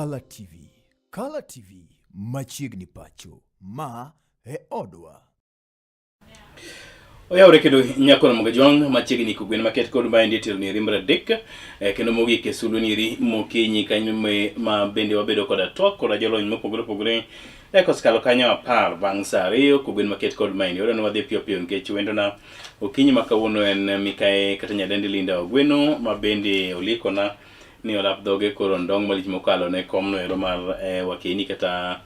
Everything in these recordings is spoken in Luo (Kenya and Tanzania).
Kala TV. Kala TV machiegni pacho. Ma e odwa. Oyawre kendo nyakono Mogajwang' machiegni kogwen maket kod maendi e telo ni eri mar adek kendo mogik e sulwe ni eri mokinyi kanyo ma bende wabedo koda twak koda jolony mopogore opogore e kosekalo kanyo 10 bang' saa 2 kogwen maket kod maendi. Wadwa ni wadhi piyo piyo nikech wendona okinyi ma kawuono en mikae kata nyadendi Linda Ogweno ma bende olikona ni olap dhoge koro ndong' malich mokalo ne komno ero mar wakeni kata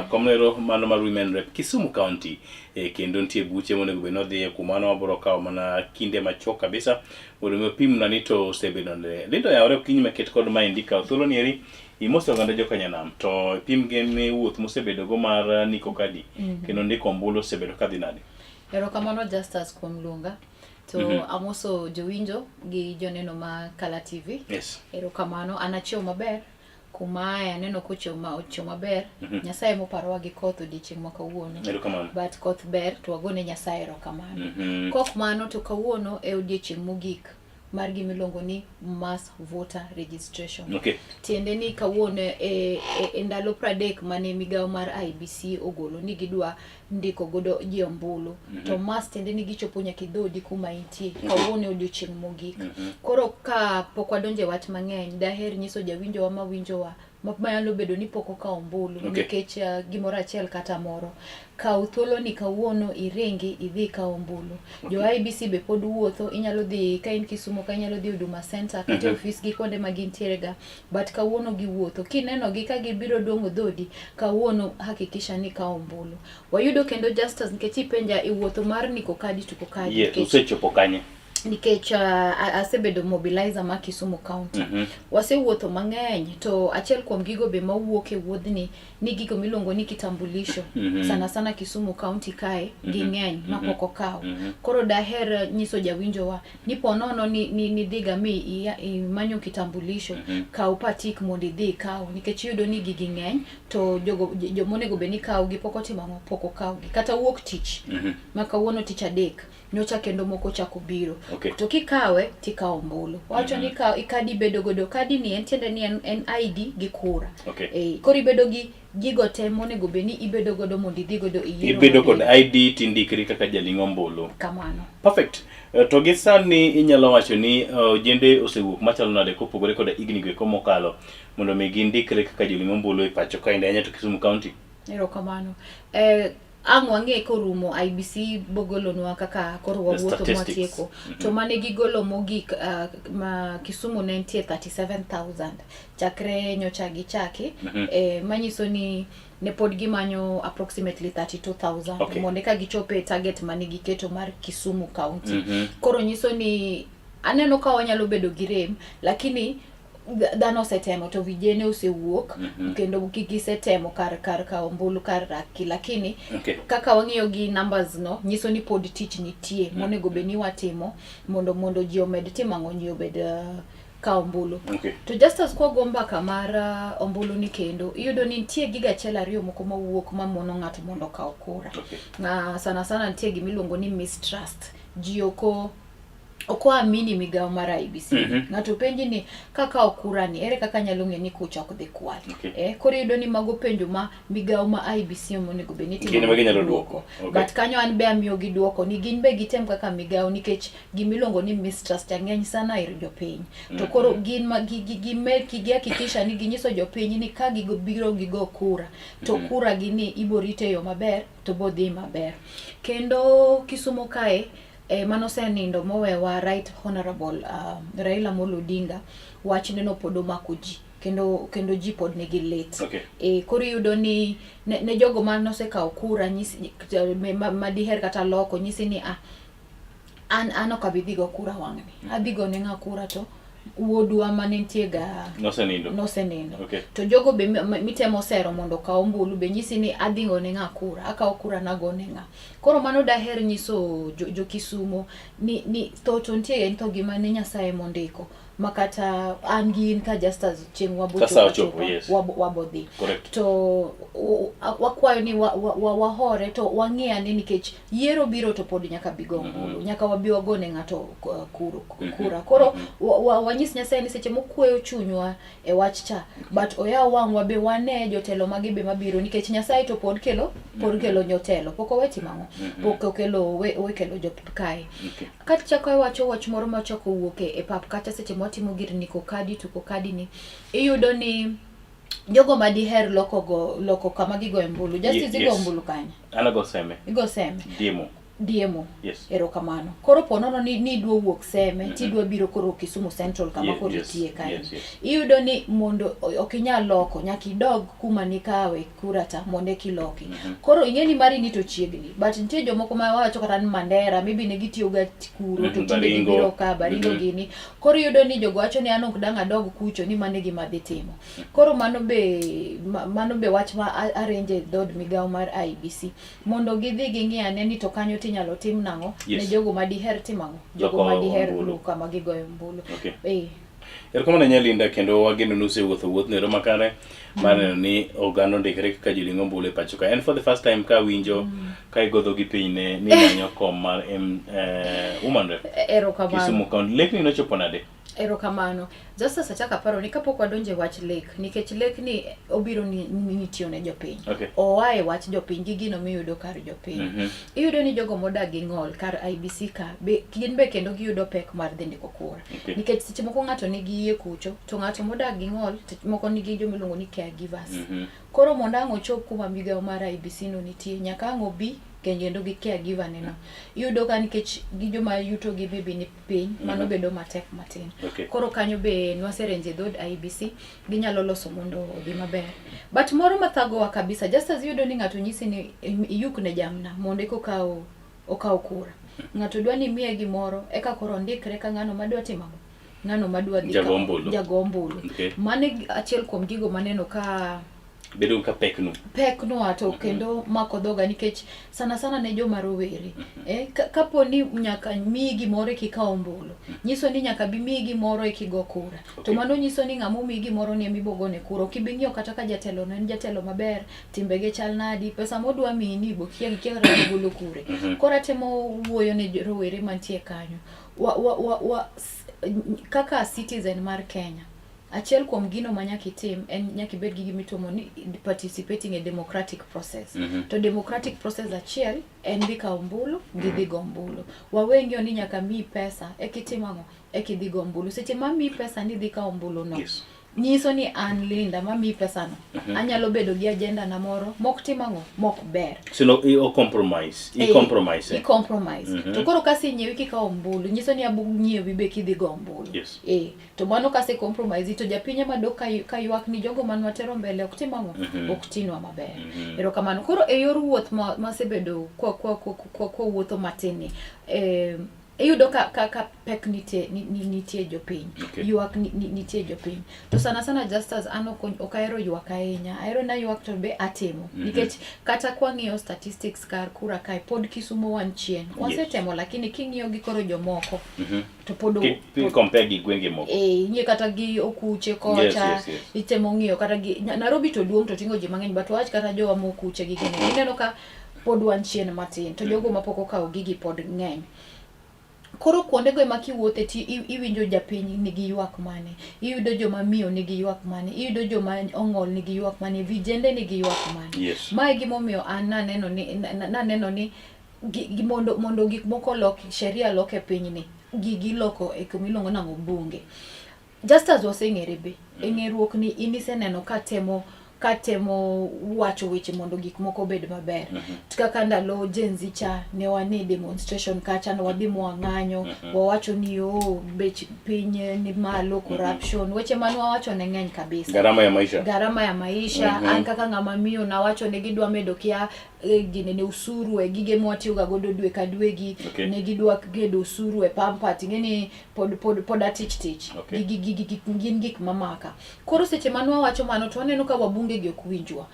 komno ero mano mar Women Rep Kisumu County kendo nitie buche monego bed nodhiye kuom mano wabiro kawo mana kinde machuok kabisa mondo mi opimna ni to osebedo nade. Linda oyawore okinyi maket kod maendi kaw thuolo ni eri imose oganda jokanyanam to ipim gi ni wuoth mosebedogo mar ndiko kadi kendo ndiko ombulu osebedo kadhi nade. Erokamano Justus kuom luonga. To amoso jowinjo gi joneno ma Kala TV. Erokamano, an achiew maber. Kuma aye aneno kochiew ma ochiew maber. Nyasaye moparowa gi koth odiechieng' ma kawuono. Erokamano. But koth ber to wagone Nyasaye erokamano. Kok mano to kawuono e odiechieng' mogik mar gima iluongo ni mass voter registration. Tiende ni kawuono e ndalo 30 mane migawo mar IEBC ogolo ni gidwa ndiko godo ji ombulu. To mass tiende ni gichopo nyaka e dhoodi kuma intie. Kawuono e odiochieng' mogik. Koro ka pok wadonjo e wach mang'eny, daher nyiso jawinjowa mawinjowa manyalo bedo ni pok okawo ombulu nikech gimoro achiel kata moro. Kaw thuolo ni kawuono iringi idhi ikaw ombulu. Jo IEBC be pod wuotho, inyalo dhi ka in Kisumu ka inyalo dhi Huduma Center kata e ofis gi kuonde ma gintiere ga, but kawuono giwuotho. Kineno gi ka gibiro duong'o dhodi, kawuono hakikisha ni ikawo ombulu. Wayudo kendo Justus nikech ipenja e wuotho mar ndiko kadi tuko kadi. Yes, usechopo kanye? Nikech asebedo mobilizer ma Kisumu County. Wasewuotho mang'eny to achiel kuom gigo be mawuok e wuodhni ni gigo miluongo ni kitambulisho. Sana sana Kisumu County kae ging'eny ma pok okaw. Koro daher nyiso jawinjowa ni po nono ni dhiga mi imanyo kitambulisho, kaw patik mondo idhi ikaw nikech iyudo ni gigi ng'eny to jogo jomonego bed ni kaw gi pok otimo ang'o, pok okaw gi. Kata wuok tich ma kawuono tich adek nyocha kendo moko ochako biro. To kikawe tikawo ombulu. Wacho ni kadi bedo godo, kadi ni en tiende ni en ID gi kura. Koro ibedo gi gigo te monego bed ni ibedo godo mondo idhi godo e yiero Ibedo kod mabiro. ID tindikri kaka jaling' ombulu. Kamano. Perfect. To gi sani inyalo wacho ni ojende osewuok machalo nade kopogore koda higni go eko mokalo mondo mi gindikre kaka joling' ombulu e pacho kaendi ahinya to Kisumu County. Erokamano. Ang' wang'e korumo IEBC bogolonwa kaka koro The wawuotho statistics. mwatieko. To mane gigolo mogik ma Kisumu ne nitie 37,000 chakre nyocha gichaki. Manyiso ni ne pod gimanyo approximately 32,000 mondo eka gichope target mane giketo mar Kisumu County. Koro nyiso ni aneno ka wanyalo bedo gi rem, lakini dhano osetemo to vijene osewuok kendo gisetemo kar kawo ombulu kar raki, lakini kaka wang'iyo gi numbers no nyiso ni pod tich nitie monego bed ni watimo mondo ji omed timo ang'o, ji obed kawo ombulu. To just as kwago mbaka mar ombulu ni kendo iyudo ni nitie gigo achiel ariyo moko mawuok mamono ng'ato mondo okaw kura. Sana sana nitie gimiluongo ni mistrust. Ji ok oamini migawo mar IEBC. Ng'ato penji ni kakawo kura ni ere kaka anyalo ng'e ni kucha ok dhi kwal. Koro iyudo ni mago penjo ma migawo ma IEBC onego bed ni timo Gin ema ginyalo duoko. duoko. But kanyo an be amiyo gi duoko ni gin be gitem kaka migawo nikech gimiluongo ni mistrust ng'eny sana ir jopiny. To koro gin ma gi, gi, gi, me, gi, gihakikisha ni ginyiso jopiny ni ka gigo biro gigo kura to kura gi ni ibo rite yo maber to bo dhi maber. Kendo Kisumu kae mano osenindo mowewa Right Honorable Raila Amolo Odinga, wachne no pod omako ji kendo ji pod nigi lit. Koro iyudo ni ne jogo mane osekawo kura nyisi, ma diher kata loko nyisi ni an ok abi dhi go kura wang'ni. Adhi go ne ng'a kura to wuodwa mane nitie ga Nosenindo. Nosenindo. To jogo be mitemo sero mondo okaw ombulu be nyisi ni adhi go ne ng'a kura, akawo kura nago ne ng'a. Koro mano daher nyiso jo Kisumo ni tho to nitie en tho gima ne Nyasaye mondiko. ma kata an gi in ka Justus chieng' wabo Ka saa chopo ochopo, achopa, yes. wabo dhi. Correct. To wakwayo ni wahore to wang'i ane nikech yiero biro to pod nyaka bi go ombulu. Nyaka wabi wagone ng'ato kura. Koro wanyis Nyasaye ni seche mokweyo chunywa e wach cha, but oyaw wang'wa be wane jotelo magi be mabiro, nikech Nyasaye to pod kelo, pod kelo jotelo, pok owe timo ang'o, pok okelo owe kelo jo kae. Kachako wacho wach moro machako wuok e pap kacha seche mwatimo gir ndiko kadi tuko kadi ni, iyudo ni jogo ma diher loko go, loko kama gigoye ombulu. Justice, igo ombulu kanye? An ago Seme. Igo Seme. Diemo. Diemo. Yes. Erokamano. Koro po nono ni idwa wuok Seme, tidwa biro koro Kisumu Central kama koro itie kae. Iyudo ni mondo ok inyal loko, nyaka idog kuma nikawe kura ta mondo eka iloki. Koro ing'e ni mari ni to chiegni, but nitie jomoko ma wacho kata ni Mandera, maybe ne gitiyo ga kuro, to tinde Baringo. gibiro ka Baringo gini. Koro iyudo ni jogo wacho ni an ok dang' adog kucho ni mano e gima adhi timo. Koro mano be wach ma arenje dhood migawo mar IEBC mondo gidhi ging'i ane ni to kanyo tinyalo tim nang'o ne jogo ma diher timo ang'o, jogo Loko ma diher ombulu. luwo kama gigoyo ombulu. Erokamano ahinya Linda, kendo wageno ni usewuotho wuoth nero makare mar neno ni oganda ondikre kaka joling'o ombulu e pacho ka. En for the first time ka awinjo ka igodho gi piny ne ni manyo kom mar woman rep. Erokamano. Kisumu County. Lekni nochopo nade? Erokamano. Justus, achako aparo ni kapok wadonjo e wach lek, nikech lek ni obiro ni nitiyo ne jopiny. Oa e wach jopiny gi gino miyudo kar jopiny. Iyudo ni jogo modak gi ng'ol kar IEBC ka, gin be kendo giyudo pek mar dhi ndiko kura. Nikech seche moko ng'ato nigi yie kucho, to ng'ato modak gi ng'ol, seche moko nigi joma iluongo ni caregivers. Koro mondo ang' ochop kuma migawo mar IEBC no nitie, nyaka ang' obi kendo gi caregiver ne no. Iyudo ka nikech gi joma yuto gi maybe ni piny, mano bedo matek matin. Koro kanyo be nwaserenje dhood IEBC, ginyalo loso mondo odhi maber. But moro mathagowa kabisa, just as iyudo ni ng'ato nyisi ni iyuk ne jamna mondo eka okaw kura. Ng'ato dwa ni imiye gimoro, eka koro ondikre ka ng'ano madwa timo ang'o? Ng'ano madwa dhi Jago ka- ombulu. Jago ombulu. Mano e achiel kuom gigo maneno ka Bedo ka pekno. Pekno to kendo mako dhoga nikech sana sana ne joma rowere. Kapo ni nyaka miyi gimoro eka ikaw ombulu, nyiso ni nyaka bi miyi gimoro eka igo kura. To mano nyiso ni ng'ama omiyi gimoro ni ema ibo gone kura. Ok ibi ng'iyo kata ka jatelo no en jatelo maber, timbege chal nadi, pesa modwa miyi ni bo kia gi kia kata ogolo kure. Koro atemo wuoyo ne rowere mantie kanyo. Kaka citizen mar Kenya, achiel kuom gino ma nyaka itim en nyaka ibed gi gima ituomo ni participating e democratic process. To democratic process achiel en dhi kawo ombulu gi dhi go ombulu. Wawe ng'iyo ni nyaka miyi pesa eka itim ang'o, eka idhi go ombulu. Seche ma miyi pesa ni idhi kawo ombulu no, nyiso ni an Linda ma miyi pesa no, anyalo bedo gi agenda na moro mok tim ang'o, mok ber. So no, i compromise, i compromise. I compromise. To koro kasenyiewi kikawo ombulu, nyiso ni abo nyiewi be kidhi go ombulu. To mano kase compromise to japiny ema dok ka ywak ni jogo mane watero mbele ok tim ang'o, ok tinwa maber. Erokamano. Koro e yor wuoth masebedo kwa wuotho matin ni, iyudo ka pek nitie jopiny. Ywak nitie jopiny. To sana sana Justus, an ok ahero ywak ahinya. Ahero na ywak to be atimo. Nikech kata kwang'iyo statistics kar kura kae, pod Kisumu wan chien. Wasetemo, lakini king'iyo gi koro jomoko, to pod Ki compare gi gwenge moko. Ing'iyo kata gi Okuche kocha, itemo ng'iyo kata gi Nairobi to duong' to ting'o ji mang'eny, but wach kata jowa mokuche gi gini, ineno ka pod wan chien matin, to jogo mapok okawo gigi pod ng'eny. Koro kuondego ema kiwuothe ti iwinjo japiny nigi ywak mane, iyudo joma miyo nigi ywak mane, iyudo joma ong'ol nigi ywak mane, vijende nigi ywak mane. Mae gimomiyo an naneno ni mondo gik moko lok, sheria lok e pinyni, gigi loko e kuma iluongo nang'o, bunge. Just as waseng'ere be, e ng'eruok ni in iseneno ka temo wacho weche mondo gik moko obed maber. To kaka ndalo Gen Z cha, ne wan e demonstration kacha, ne wadhi mwang'anyo, wawacho ni oh, bech piny ni malo, corruption, weche mane wawacho ne ng'eny kabisa. Gharama ya maisha. Gharama ya maisha. An kaka ng'ama miyo nawacho ni gidwa medo kia Ginene osuru e gige mwatiyoga godo dwe ka dwe gi. Ne gidwa gedo osuru e pampa, ting'e ni pod atich tich. Gin gik mamaka. Koro seche ma nwawacho mano to waneno ka wabunge gi ok winjwa.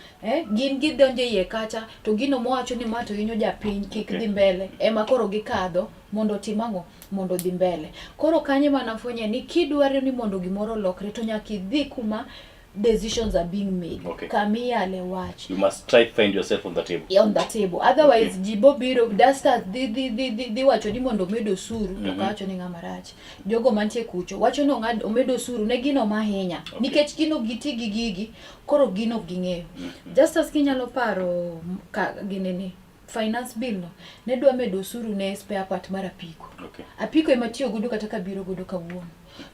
Gin gidonjo e iye kacha to gino mwawacho ni ma to hinyo japiny kik dhi mbele ema koro gikadho mondo otim ang'o? Mondo odhi mbele. Koro kanyo ema nafwenye ni kidwaro ni mondo gimoro olokre to nyaka idhi kuma decisions are being made. Kama iyale wach. You must try find yourself on the table. On the table. Otherwise ji bobiro Dastas dhi wacho ni mondo omed osuru to kawacho ni ng'ama rach. Jogo mantie kucho wacho ni omed osuru ne gino mahinya. Nikech gino giti gi gigi koro gino ok ging'eyo. Just as kinyalo paro ka ginene finance bill no ne dwa medo osuru ne spare part mar apiko. Apiko ema tiyo godo kata kabiro godo kawuono.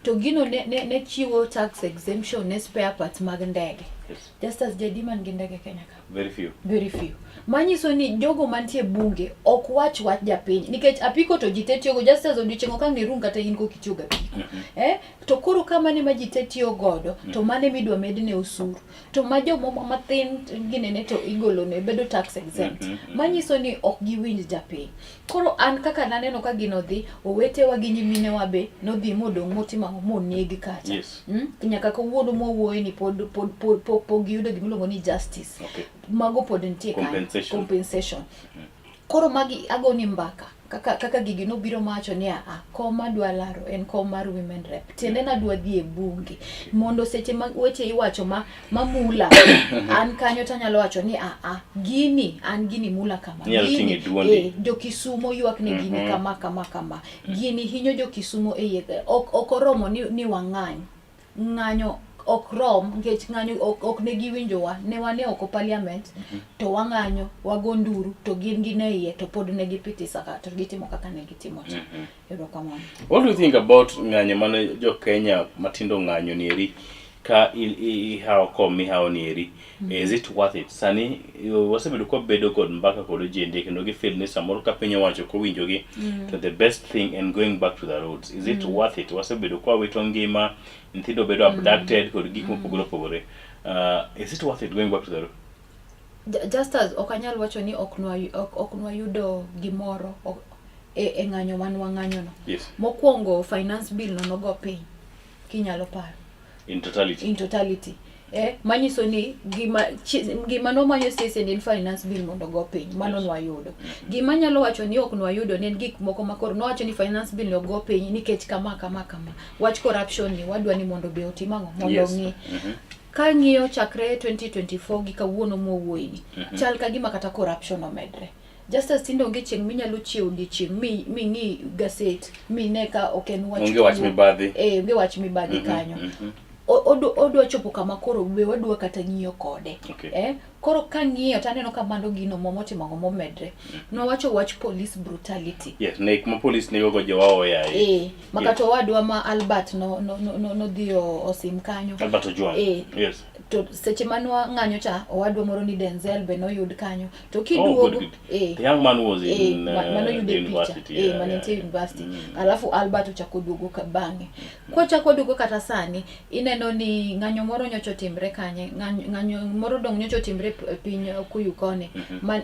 To gino ne chiwo tax exemption ne spare parts mag ndege. Just as jadi man gi ndege Kenya ka. Very few. Very few. Manyiso ni jogo mantie bunge ok wach wach japiny nikech apiko to ji te tiyogo just as odiochieng' ok ang' nirum kata in kok itiyo gi apiko. To koro ka mane ma ji te tiyo godo to mane midwa medne osuru. To ma jomoko mathin ginene to igolone bedo tax exempt. Manyiso ni ok giwinj japiny. Koro an kaka naneno ka gino dhi, owetewa gi nyiminewa be nodhi modong' motimo ang'o moneg kacha. Nyaka kawuono mwawuoye ni pod giyudo gimiluongo ni justice. Mago pod nitie kanyo. Compensation. Compensation. Koro magi agoni mbaka kaka gigi nobiro mawacho ni aa, kom madwa laro en kom mar women rep. Tiende nadwa dhi e bunge mondo seche ma weche iwacho mamula an kanyo tanyalo wacho ni aa, gini an gini mula kama. Inyalo Gini, ting'e duondi. Jo Kisumo ywak ni gini kama kama kama. Gini hinyo jo Kisumo e iye. Ok oromo ni wang'any. Ng'anyo ok rom nikech ng'anyo ok ne giwinjowa. Ne wane oko parliament to wang'anyo, wago nduru to gin gin e iye to pod ne gipitisa ka to gitimo kaka ne gitimo cha. Erokamano. What do you think about ng'anyo mane jo Kenya matindo ng'anyo nieri ka ihawo kom mihawo nieri? Is it worth it? Sani wasebedo kwa bedo kod mbaka kod ojende kendo gifeel ni samoro ka piny owacho kowinjogi to the best thing and going back to the roads. Is it worth it? Wasebedo kwa wito ngima, nyithindo bedo abducted kod gik mopogore opogore. Is it worth it going back to the road? Just as ok anyal wacho ni ok nwayudo gimoro e ng'anyo man wang'anyo no. Mokwongo finance bill no nogo piny kinyalo paro. In totality. In totality. Manyiso ni gima nomanyo siasa en finance bill mondo go piny, mano nwayudo. Gima nyalo wacho ni ok nwayudo ne en gik moko ma koro nowacho ni finance bill no go piny nikech kama kama kama. Wach corruption ni wadwa ni mondo be otim ang'o? Mondo ng'i. Ka ng'iyo chakre 2024 gi kawuono mwawuoyeni, chal ka gima kata corruption omedre. Just as tinde onge chieng' minyalo chiewo odiochieng' mi ng'i gaset, mi ne ka ok en wach Onge wach tuo. mibadhi. Onge wach mibadhi kanyo. Odwa chopo kama koro be wadwa kata ng'iyo kode. Koro ka ng'iyo to aneno ka mano gino motimo ang'o momedre. Nowacho wach police brutality. Yes, nek ma police nego go jowa oyaye. Ma kata owadwa ma Albert nodhi osim kanyo. Albert Ojwang. To seche ma nwang'anyo cha, owadwa moro ni Denzel be noyud kanyo. To Oh, kiduogo, good, good. The young man was in, manoyud e picha. university, yeah, Manitie yeah. university. Alafu Albert ochako duogo ka bang'e. Kwachako duogo kata sani, ineno ni ng'anyo moro nyocha otimre kanye, ng'anyo moro dong' nyocha otimre e piny Okuyu koni.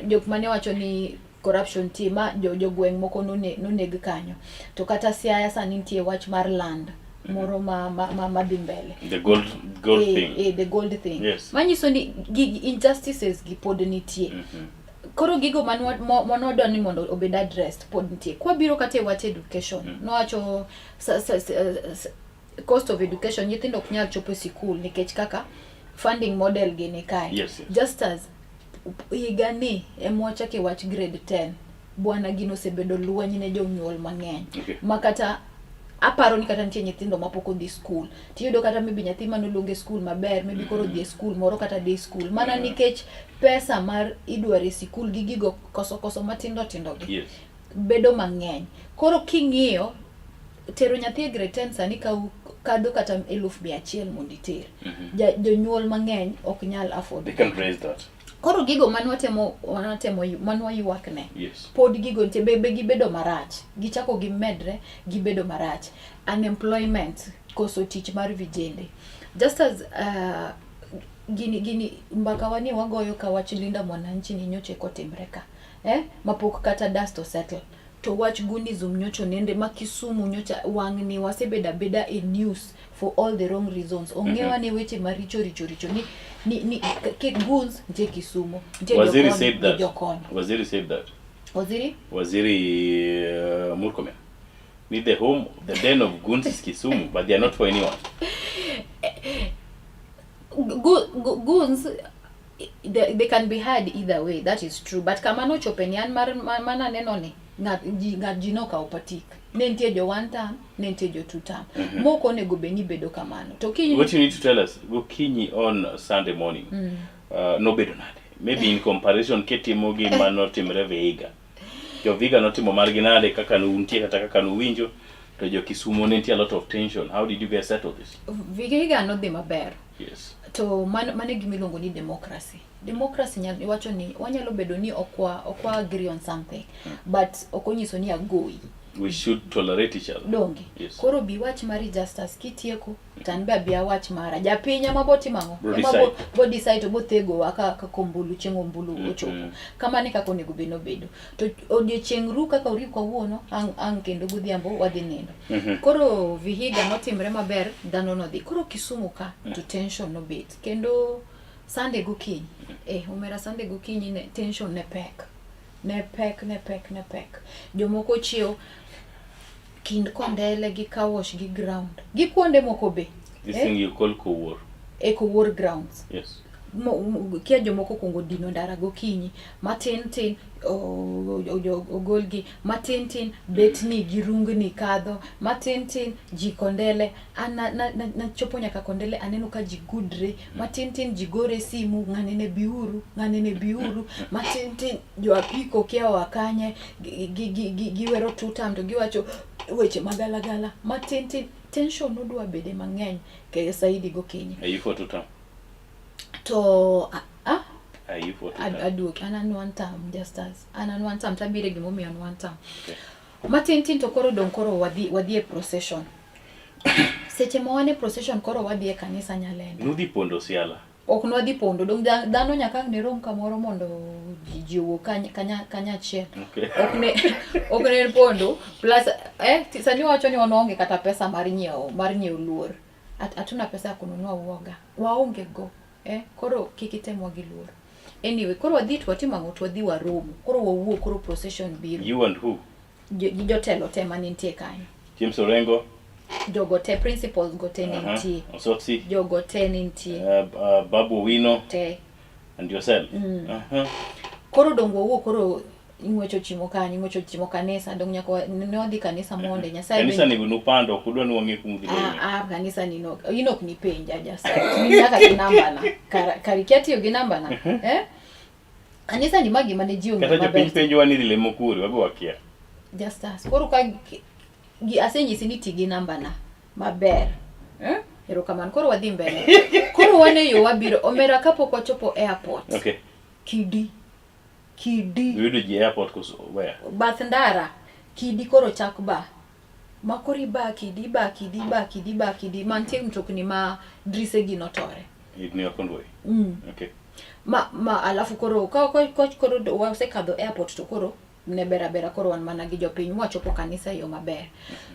Jok mane wacho ni corruption nitie, ma jogweng' moko noneg kanyo. To kata Siaya sani nitie wach mar land moro ma dhi mbele. The gold thing. The gold thing. Manyiso ni injustices gi pod nitie. Koro gigo manwadwa ni mondo obed addressed pod nitie. Kwabiro kata e wach education, nowacho cost of education, nyithindo ok nyal chopo e sikul nikech kaka funding model gi ni kae. Just as higa ni ema wachako e wach grade 10, bwana gino osebedo lweny ne jonyuol mang'eny. Ma kata aparo ni kata nitie nyithindo mapok odhi skul. Tiyudo kata maybe nyathi manoluong e skul maber, maybe koro odhi e skul moro kata day school. Mana nikech pesa mar idwaro e sikul gi gigo koso koso matindo tindo gi. Bedo mang'eny. Koro king'iyo, tero nyathi e grade 10 sani kadho kata eluf mia achiel mondo iter. Jonyuol mang'eny ok nyal afford. They can raise that. Koro gigo manwa ywakne. Pod gigo nitie, be gibedo marach. Gichako gimedre, gibedo marach. Unemployment, koso tich mar vijende. Just as Gini gini mbaka wa ni wagoyo ka wach Linda Mwananchi ni nyocha eko timre ka. Eh? Mapok kata dust osettle. To wach Gunism nyocha onende ma Kisumu nyocha wang'ni wasebedo abeda e news for all the wrong reasons. Ong'ewa ne weche maricho richo richo ni ni ni ki goons nitie Kisumu. Nitie Waziri jokoni said gi that. jokoni. Waziri said that. Waziri? Waziri Murkomen. Ni the home, the den of goons is Kisumu, but they are not for anyone. Goons they can be heard either way, that is true, but kama nochope ni an mar mana neno ni ng'at ji ng'at ji nokawo patik ne nitie jo one term, ne nitie jo two term. Mok onego bed ni bedo kamano to kiny. What you need to tell us, gokinyi on Sunday morning, nobedo nade? Maybe in comparison kitimo gi manotimre Vihiga. Jo Vihiga notimo margi nade kaka nuntie kata kaka nuwinjo, to jo Kisumu ne nitie a lot of tension. How did you guys settle this? Vihiga nodhi maber. Yes. To mano e gima iluongo ni democracy. Democracy wacho ni wanyalo bedo ni okwa agree on something, but ok onyiso ni agoyi. We should tolerate each other. Donge? Yes. Koro bi wach mari Justus kitieko, to an be abi awach mara. Japiny ema botimo ang'o? Bo Ema decide. bo decide to bothegowa ka kombulu chieng' ombulu ochopo. Kamano e kaka onego bed nobedo. To odiochieng' ru kaka oriw kawuono, ang' kendo godhiambo wadhi nindo. Koro Vihiga notimre maber, dhano nodhi. Koro Kisumu ka to tension nobet. Kendo Sunday gokinyi. Omera Sunday gokinyi ne tension ne pek. Ne pek, ne pek, ne pek. Jomoko chiew kind Kondele gi Kawosh gi ground. Gi kuonde moko be. This Eh? thing you call Kowuor. E Kowuor grounds. Yes. Kia jomoko kuongo dino ndara gokinyi, matin tin ogolgi, matin tin betni gi rungni kadho, matin tin ji Kondele, an nachopo nyaka Kondele aneno ka ji gudre, matin tin ji gore simu, ng'ane ne biuru, ng'ane ne biuru, matin tin jo apiko kia oa kanye, giwero tutam to giwacho weche magalagala, matin tin tension nodwa bede mang'eny ke saidi gokinyi. Are you for tutam? To Are you for tutam? Aduoki, an an one term, Justus. An an one term, tabire gimomiyo an one term. Okay. Matin tin to koro dong' koro wadhi e procession. Seche ma wan e procession koro wadhi e kanisa Nyalenda. Nudhi pondo Siala. Ok nwadhi pondo, dong' dhano nyaka ang' ne rom kamoro mondo ji owuog kanyachiel. Okay. Ok ne en pondo. Plus, sani wacho ni wan waonge kata pesa mar nyiewo luor. Hatuna pesa ya kununua uoga. Waonge go. Koro kik itemwa gi luor. Anyway, koro wadhi to watimo ang'o? To wadhi waromo. Koro wawuok, koro procession biro. You and who? Gi jotelo te manitie kanyo. James Orengo. Jogo te, principals go te nitie. Osotsi. Jogo te nitie. Babu Owino. Te. And yourself. Koro dong wawuok, koro ng'wech ochimo kanyo, ng'wech ochimo kanisa, dong nyaka ne wadhi kanisa monde, Nyasaye Kanisa bende ni nupando, ok udwa ni wang'e kuma udhi leme. Kanisa ni no, in ok nipenja, just ni nyaka gi namba na. Kar ikia tiyo gi namba na. Kanisa ni magi mane ji ong'eyo Kata jopiny maber. penjowa ni dhi lemo kure, wabe wakia. Just us. Koro ka gi asenyisi ni ti gi namba na maber. Erokamano. Koro wadhi mbele. Koro wan e yo wabiro. Omera kapok wachopo airport. Okay. Kidi. Kidi. Uyudo ji airport koso where? Bath ndara. Kidi koro chak ba. Ma koro iba kidi, iba kidi, iba kidi, iba kidi. Mantie mtokni ma drise gi notore. Ni ok onduoyi. Okay. Ma alafu koro ka koro wasekadho airport to koro ne ber abera, koro wan mana gi jopiny mwachopo kanisa e yo maber.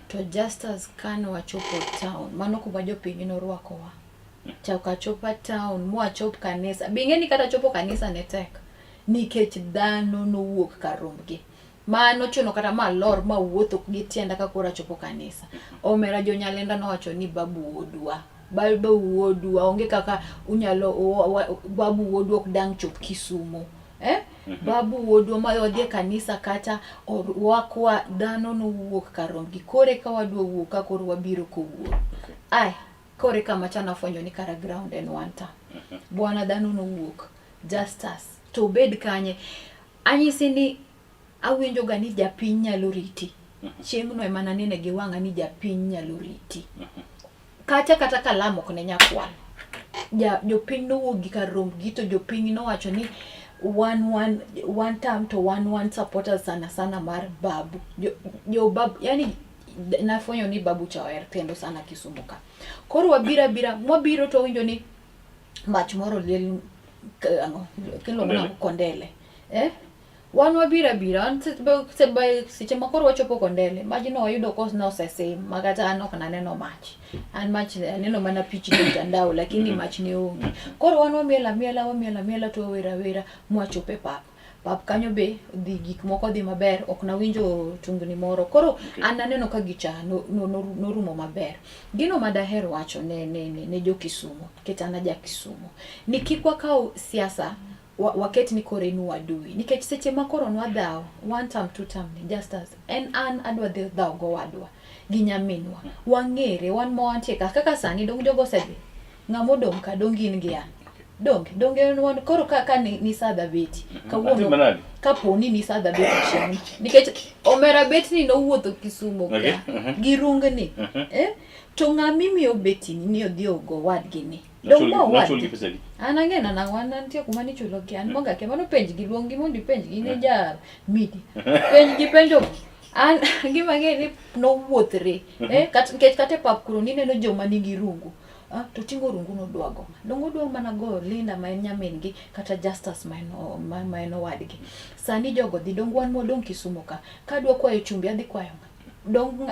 To just as kane wachopo town, mano kuma jopiny norwakowa. Chako achopa town, mwachop kanisa. Be ing'e ni kata chopo kanisa ne tek, nikech dhano nowuok kar rombgi. Mano chuno kata ma lor ma wuotho gi tienda ka koro achopo kanisa. Omera jo Nyalenda nowacho ni babu wuodwa. Babu wuodwa, onge kaka unyalo, babu wuodwa ok dang' chop Kisumu. Babu wuodwa ma wadhi e kanisa kata orwakwa, dhano nowuok kar rombgi. Kore ka wadwa wuok ka koro wabiro kowuok. Ai, kore kama chana afwenyo ni kara ground en one term. Bwana dhano nowuok. Justus, to obed kanye? Anyisi ni awinjo ga ni japiny nyalo riti. Chieng'no ema nanene gi wang'a ni japiny nyalo riti. Kacha kata kalam ok ne nyakwal. Jopiny nowuok gi kar rombgi to jopiny nowacho ni one term to one supporters sana sana mar babu. Jo babu, yani nafwenyo ni babu cha oher kendo sana Kisumu ka. Koro wabiro abira, mwabiro to wawinjo ni Mach moro liel ang'o kiluongo nang'o Kondele. Eh? Wan wabiro abira, wan seche ma koro wachopo Kondele, majno wayudo ka nosesim ma kata an ok naneno mach. An mach aneno mana pichni e mtandao lakini mach ne onge. Koro wan wamiel amiela, wamiel amiela to wawer awera mwachopo e pap. Pap kanyo be dhi gik moko dhi maber, ok nawinjo tungni moro. Koro okay. An naneno ka gicha norumo maber. Gino ma daher wacho ne, ne, ne, ne jo Kisumo, nikech an aja Kisumo, ni kik wakaw siasa waket ni koro en uadui. Nikech seche ma koro nwadhaw, one term, two term ni, just as, en an adwa dhi dhaw gowadwa gi nyaminwa. Wang'ere, wan ma wantie ka, kaka sani dong jogo osedhi. Ng'ama odong' ka dong in gi an. Donge, donge en wan koro ka ka ni, ni sadha beti. Kawuono kapo ni ni sadha beti chieng'. Nikech omera betni nowuotho Kisumo ka Okay. gi rungni. Eh? To ng'ama imiyo betini ni odhi ogo wadgi ni. Dong' ma Nochul gi owadgi. pesa adi? An ang'e na nang'o an antie kuma nichulo gi an moga kia mano penj gi luong gi mondo ipenj gi ne ja media. Penj gi penjo an gima ang'e ni nowuothre. Eh, kat, nikech kata e pap kuro nineno joma nigi rungu. Ah, to tingo rungu nodwa go. Donge odwa mana go Linda ma en nyamin gi kata Justus ma en ma, ma en owadgi. Sani jogo dhi dong wan modong' Kisumo ka. Kadwa kwayo chumbi adhi kwayo ng'a? Dong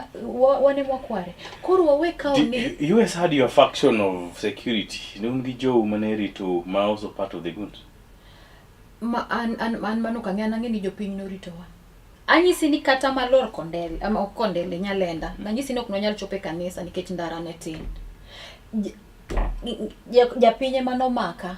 wan ema wakware. Koro wawe kawo ni US had your faction of security. Ne un gi jou mane rito ma also part of the goons. Ma an an an mano ok ang'e an ang'e ni jopiny noritowa. Anyisi ni kata malor Kondele, ama ok Kondele, Nyalenda. Nanyisi ni ok nonyal chopo e kanisa nikech ndara ne tin. Japiny ema nomaka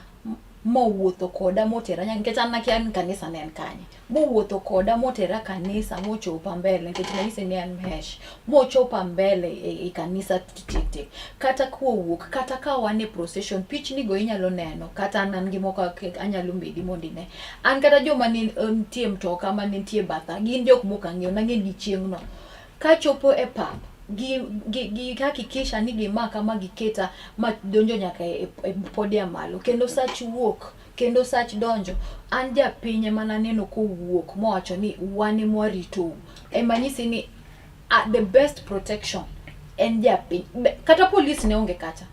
mowuotho koda motera nyaka nikech an nakia ni kanisa ne en kanye. Mowuotho koda motera kanisa mochopa mbele nikech nanyise ni an Mhesh. Mochopa mbele e, e kanisa tik tik. Kata kowuok, kata ka wan e procession, pichni go inyalo neno, kata an an gi moko anyalo medi mondo ine. An kata joma ne nitie mtoka mane nitie batha, gin jok mok ang'eyo, nang'e gi chieng'no. Kachopo e pap, gi, gi, gi hakikisha ni gimaka ma giketa ma donjo nyaka e, e podium malo. Kendo sach wuok, kendo sach donjo, an japiny ema naneno kowuok mowacho ni wan ema waritou. Ema nyisi ni the best protection en japiny. Kata polis ne onge kacha.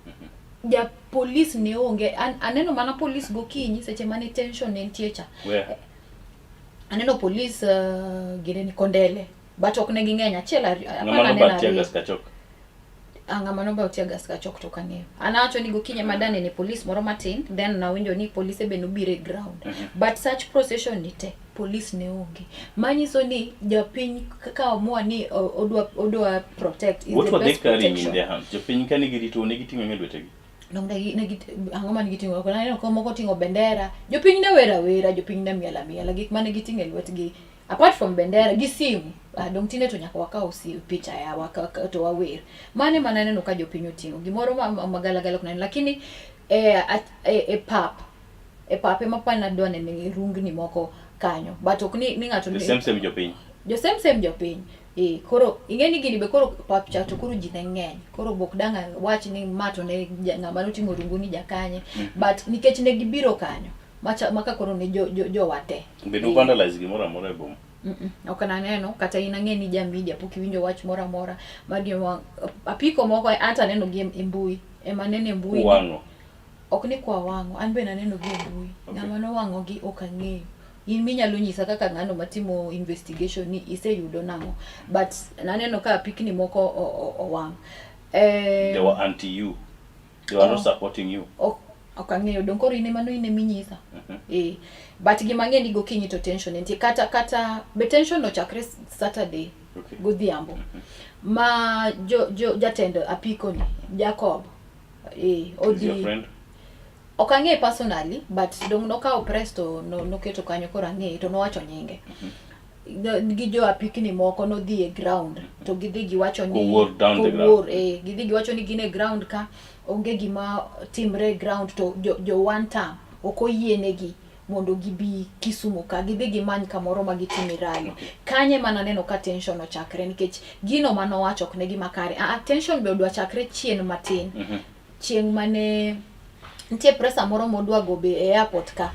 Ja polis ne onge. An, aneno mana polis gokinyi seche mane tension ne nitie cha. Where? Aneno polis gine ni Kondele. But ok ne ging'eny achiel Ng'ama apana neno nobar tear gas kachok. Ah, ng'ama nobayo tear gas kachok to ok ang'eyo. An awacho ni gokinyi ema danene polis moro matin, then nawinjo ni polise be nobiro e ground. But such procession ni te, polis ne onge. Manyiso ni japiny ka amua ni odwa odwa protect is What the were they best carrying in protection. their hands? Jopiny ka nigi rito ne giting'o e lwetegi. Dong ne ne ang'o mane giting'o? Naneno ka moko oting'o bendera. Jopiny ne wer awera, jopiny ne miel amiela. Gik mane giting'o e lwetgi apart from bendera gi simu. Ah, dong tinde to nyaka wakaw si picha ya waka, to wawer. Mane mana aneno ka jopiny oting'o. Gimoro ma, ma magalagala ok naneno. Lakini e, e, e pap e pap ema pa nadwa nene rungni moko kanyo. But ok ni, ni ng'ato The same same jopiny. Jo same same jopiny. Eh, koro ing'e ni gini be koro pap cha to koro ji ne ng'eny. Koro bok dang' wach ni ma to ne ng'ama noting'o rungu ni jakanye. But nikech ne gibiro kanyo, macha, maka koro ne jo, jo, jowa te. Be no vandalize gimoro amora e boma? Ok naneno kata in ang'e ni ja media pok iwinjo wach moro amora mar gima apiko moko anta aneno gi e mbui ema aneno e mbui. Uwang'o. Ok ni kwa wang'o, an be naneno gi e mbui. Okay. Ng'ama nowang'o gi ok ang'eyo. In minyalo nyisa kaka ng'ano matimo investigation ni iseyudo nang'o. But naneno ka apikni moko owang'. They were anti you. They were not supporting you. Ok, ok ang'eyo. Dong koro in ema no in eminyisa. Eh. But gima ang'e ni gokinyi to tension nitie. Kata, kata be tension nochakre Saturday godhiambo. Ma jo, jo, jatend apiko ni, Jacob. Is your Odhi friend? Ok ang'e personally, but dong nokawo press to no, noketo kanyo koro ang'e to nowacho nyinge. Gi jo apikni moko nodhi e ground to gidhi giwacho ni Kowuor down the ground. kowuor, gidhi giwacho ni gin e ground ka onge gima timre e ground to jo one term ok oyienegi mondo gibi Kisumu ka gidhi gimany kamoro ma gitime rally. Kanye mana aneno ka tension ochakre nikech gino manowacho ok ne gima kare. Tension be odwa chakre chien matin. Chieng' mane nitie presa moro modwa go be e airport ka.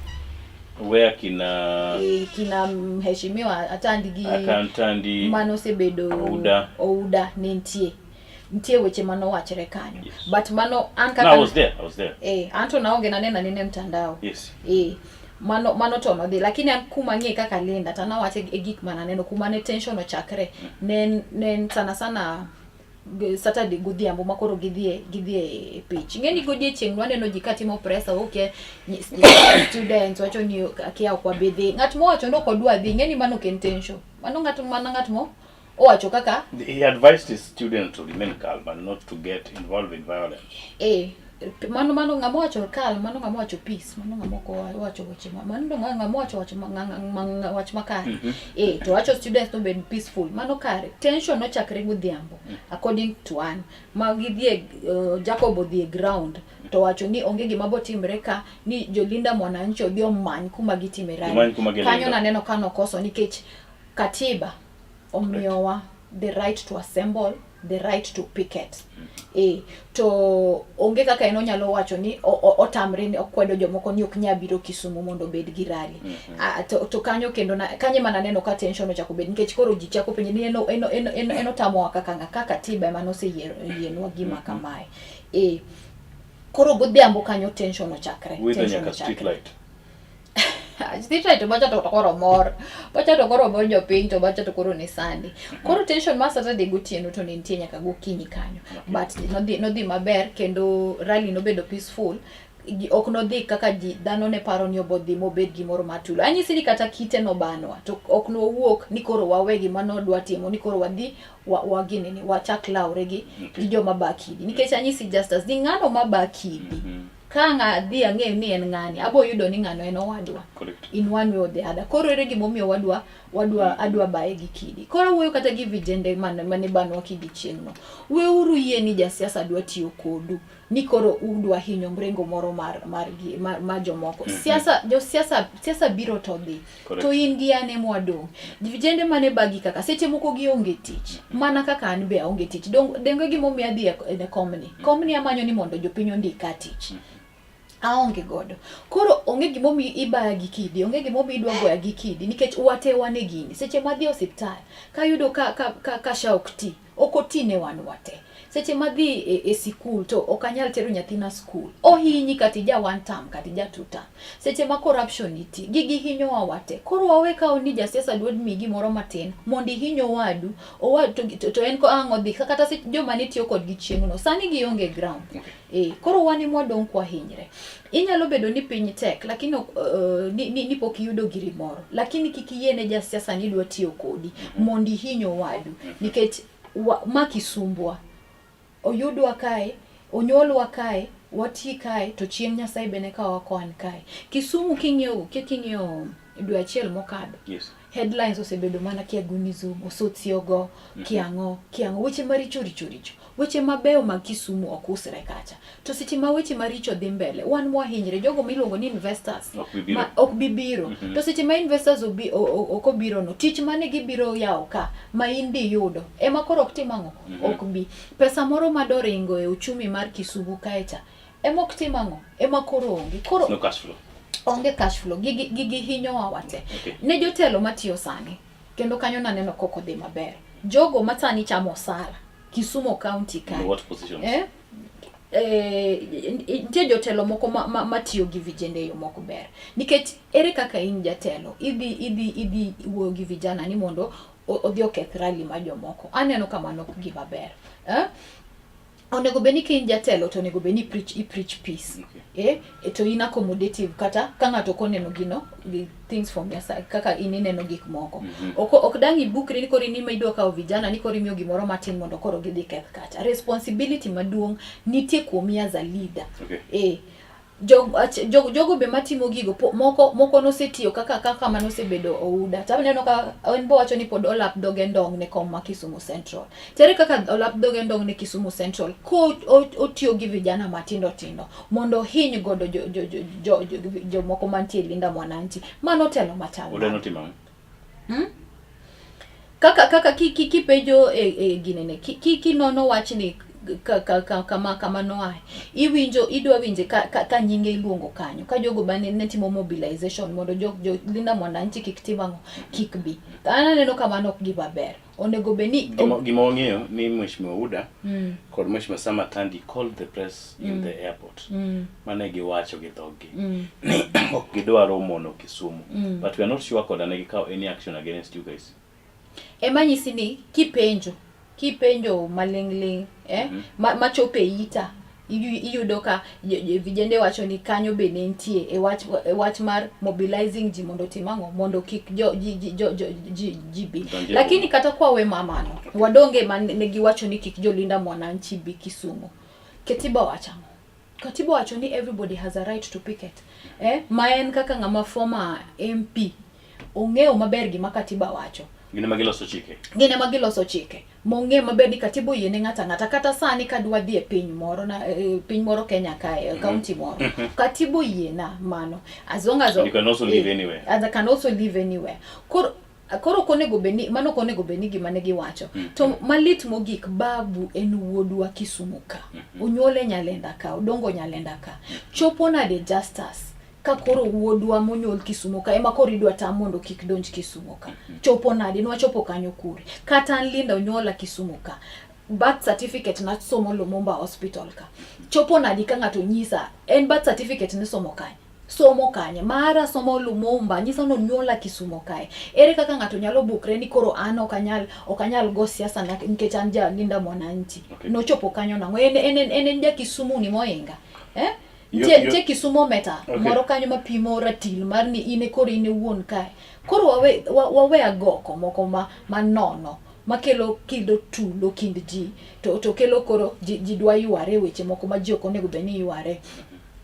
Where kina Kina mheshimiwa Atandi gi Atandi mano osebedo Ouda. Ouda ne nitie. Nitie weche manowachre kanyo. Yes. But mano an No, kaka I was there. I was there. An to naonge, naneno anena e mtandao. Mano to nodhi, lakini an kuma ng'e kaka Linda to nawacho e gik mananeno kuma ne tension ochakre ne en sana sana Saturday godhiambo ma koro gidhie e pitch. Ing'e ni godiechieng' waneno ji katimo press, okay, students wacho ni akia ok wabi dhi. Ng'at mowacho ni ok odwa dhi, ing'e ni mano ok en tension. Mano ng'at mana ng'at mo owacho kaka He advised his students to remain calm and not to get involved in violence. Mano ng'ama owacho calm, mano ng'ama owacho peace, mano ng'ama ok owacho weche mano ng'ama owacho wach makare. To wacho students to bed peaceful, mano kare. Tension nochakre godhiambo, according to an. Ma gidhie, Jacob odhi e ground to wacho ni onge gima botimre ka ni jolinda mwananchi odhi omany kuma gitime rally. Omany kuma gilendo. Kanyo naneno ka nokoso nikech katiba omiyowa the right to assemble, the right to picket. To onge kaka en onyalo wacho ni otamre ni okwedo jomoko ni ok nyal biro Kisumu mondo obed gi rally. To kanyo kendo na, kanyo ema naneno ka tension ochako bet nikech koro ji chako penjo ni en otamowa kaka ng'a, kaka katiba ema noseyienwa gima kamae. Koro godhiambo kanyo tension ochakre. With tension nyaka street ochakre. light. Street light to bacha to koro mor. Bacha to koro mor jopiny to bacha to koro ni sandi. Koro tension mar Saturday gotieno to ne nitie nyaka gokinyi kanyo. But nodhi maber kendo rally nobedo peaceful. Ok nodhi kaka ji dhano ne paro ni obodhi mobed gimoro matulo. Anyisi ni kata kite nobanwa to ok nowuok ni koro wawe gima nodwa timo ni koro wadhi wa ginini wachak lawre gi joma ba kidi. Nikech anyisi Justus ni ng'ano ma ba kidi. Ka ng'a dhi ang'eyo ni en ng'ani, abo yudo ni ng'ano en owadwa. In one way or the other. Koro ere gimomiyo adwa baye gi kidi. Koro awuoyo kata gi vijende mane banwa kidi chieng'no. Weuru yie ni jasiasa dwa tiyo kodu. Ni koro udwa hinyo mrengo moro mar jomoko. Siasa, josiasa, siasa biro to dhi. To in gi an ema wadong'. Vijende mane bagi kaka seche moko gionge tich. Mana kaka an be aonge tich. Donge gimomiyo adhi e komni. Komni amanyo ni mondo jopiny ondika tich. Aonge godo. Koro onge gimomiyo ibaya gi kidi, onge gimomiyo idwa goya gi kidi nikech wate wan e gini. Seche ma adhi e osiptal, kayudo ka SHA ok ti, ok oti ne wan wate. Seche ma adhi e sikul to ok anyal tero nyathina skul. Ohinyi kata ija one term kata ija two term. Seche ma corruption nitie, gigi hinyowa wate. Koro wawe kawo ni jasiasa dwa miyi gimoro matin mondo ihiny owadu, to en ko ang' odhi kata joma ne tiyo kodgi chieng'no sani gionge ground. Koro wan ema wadong' kwahinyre. Inyalo bedo ni piny tek lakini ok ni pok iyudo giri moro, lakini kik iyie ne jasiasa ni dwa tiyo kodi mondo ihiny owadu nikech ma Kisumbwa oyudwa kae, onyuolwa kae, wati kae to chieng' Nyasaye bende ka wakwan kae. Kisumu king'iyo dwe achiel mokadho. Headlines osebedo mana kia Gunizo, Osotsiogo, kiang'o, kiang'o, weche maricho richo richo. Weche mabeyo mag Kisumu ok usre kacha. To seche ma weche maricho dhi mbele, wan mwahinyre, jogo miluongo ni investors Ok bi biro. ma ok bi biro. To seche ma investors ok obiro no, tich mane gibiro yawo ka ma in di yudo ema koro ok tim ang'o? Ok bi. Pesa moro madoringo e uchumi mar Kisumu kae cha ema ok tim ang'o? Ema koro onge. Koro no cash flow. Onge cash flow. Gigi hinyowa wate. Ne jotelo matiyo sani, kendo kanyo naneno kok odhi maber. Jogo ma sani chamo osara Kisumu County kae. In what positions? Nitie jotelo moko matiyo gi vijende e yo mok ber. Nikech ere kaka in jatelo, idhi wuoyo gi vijana ni mondo odhi oketh rally ma jomoko. Aneno ka mano ok gima ber. Onego bed ni ka in jatelo to onego bed ni i preach peace. To in accommodative kata ka ng'ato ok oneno gino, the things from your side, kaka in ineno gik moko. Ok dang' ibukri ni koro in ema idwa kawo vijana ni koro imiyo gimoro matin mondo koro gidhi keth kacha. Responsibility maduong' nitie kuomi as a leader. Jogo be matimo gigo, moko nosetiyo kaka manosebedo Ouda. To aneno ka en bo wacho ni pod olap dhoge ndong' ne kom ma Kisumu Central. Tere kaka olap dhoge ndong' ne Kisumu Central, ko otiyo gi vijana matindo tindo mondo ohiny godo jomoko mantie Linda Mwananchi. Mano telo machal Ouda nade? notimo ang'o? Kaka, kaka kipenjo e ginene, kinono wachni ka, ka, ka, kama kama noae. Iwinjo idwa winje ka, ka, ka nyinge iluongo kanyo ka jogo mane ne timo mobilization mondo jo, jo Linda Mwananchi kik tim ang'o kik bi. An aneno ka mano ok gima ber. Onego bed ni Gima wang'eyo ni Mheshimiwa Uda kod Mheshimiwa Sam Atandi called the press in the airport. Mane giwacho gi dhoggi ni ok gidwa romo no Kisumu. But we are not sure koda ne gikawo any action against you guys. Ema nyisi ni kipenjo kipenjo maling'ling' eh, machopo e ita iyudo ka vijende wacho ni kanyo be ne nitie e wach, e wach mar mobilizing ji mondo otim ang'o mondo kik jo, ji, ji, jo, jo, ji, ji bi. Donje Lakini kata kwa we mamano wadonge ma ne giwacho ni kik jolinda mwananchi bi Kisumu. Katiba wacho ang'o? Katiba wacho ni everybody has a right to picket. Eh, ma en kaka ng'ama former MP ong'eyo maber gima katiba wacho. Gin ema giloso chike. Gin ema giloso chike. Mong'e maber ni katiba oyie ne ng'ato ang'ata kata sani kadwa dhi e piny moro na piny moro Kenya kae, county moro. Katiba oyie na mano. As long as And you can also live anywhere. As I can also live anywhere. Koro ok onego bed ni mano ok onego bed ni gima ne giwacho. To malit mogik, Babu en wuodwa Kisumu ka. Onyuole Nyalenda ka, odongo Nyalenda ka. Chopo nade Justus ka koro wuodwa monyuol Kisumu ka ema koro idwa tam mondo kik donj Kisumu ka? Chopo nade? Nwachopo kanyo kure? Kata an Linda onyuola Kisumu ka. Birth certificate nasomo Lumumba Hospital ka. Chopo nade ka ng'ato nyisa en birth certificate nisomo kanye? Somo kanye? Mara somo Lumumba, nyisa ni onyuola Kisumu kae. Ere kaka ng'ato nyalo bukre ni koro an ok anyal go siasa nikech an ja Linda Mwananchi? Nochopo kanyo nang'o? En ja Kisumu ni moinga. Eh? Nitie Kisumu meta moro kanyo mapimo ratil mar ni in e koro in e wuon kae. Koro wawe agoko moko ma nono makelo kido tulo kind ji to kelo koro ji dwa yware weche moko ma ji ok onego bed ni yware.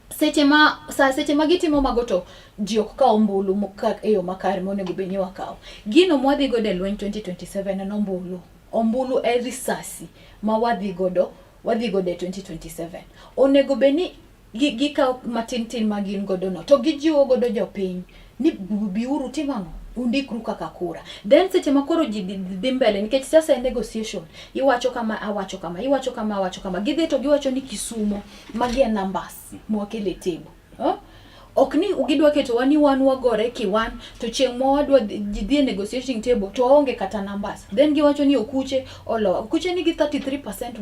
Seche ma gitimo mago to ji ok kaw ombulu e yo makare monego bed ni wakawo. Gino mwadhi godo e lweny 2027 en ombulu. Ombulu e risasi ma wadhi godo e 2027. Onego bed ni gikawo matin tin ma gin godo no to gijiwo godo jopiny ni biuru tim ang'o? Undikru kaka kura. Then seche ma koro ji dhi mbele nikech siasa en negotiation. Iwacho kama, awacho kama, iwacho kama, awacho kama. Gidhi to giwacho ni Kisumo magi e numbers mwakelo e table. Ok ni gidwa ketowa ni wan wagore kiwan to chieng' ma wadwa dhi e negotiating table to waonge kata numbers. Then giwacho ni Okuche olowa. Okuche nigi 33%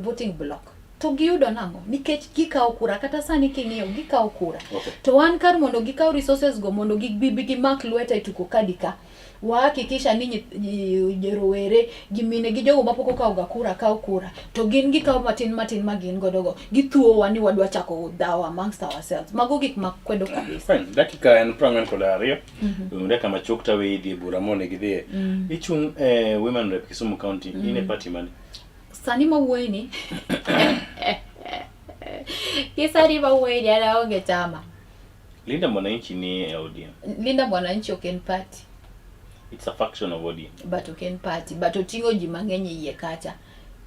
voting block. To giyudo nang'o? Nikech gikawo kura, kata sani king'iyo gikawo kura. To wan kar mondo gikaw resources go mondo gibi gimak lweta e tuko kadi ka. Wahakikisha ni rowere gi mine gi jogo mapok okawo ga kura kawo kura. To gin gikawo matin matin ma gin godo go. Githuowa ni wadwa chako dhawo amongst ourselves. Mago gik ma kwedo kabisa. Fine. Dakika en 42. Dakika machuok to aweyi idhi e bura monego idhiye. Ichung' e Women Rep Kisumu County. In e party mane? Sani mawuoyi ni. Gi sani mawuoyi ni an aonge chama. Linda Mwananchi ni e ODM. Linda Mwananchi ok en party. It's a faction of ODM. But ok en party. But oting'o ji mang'eny e iye kacha.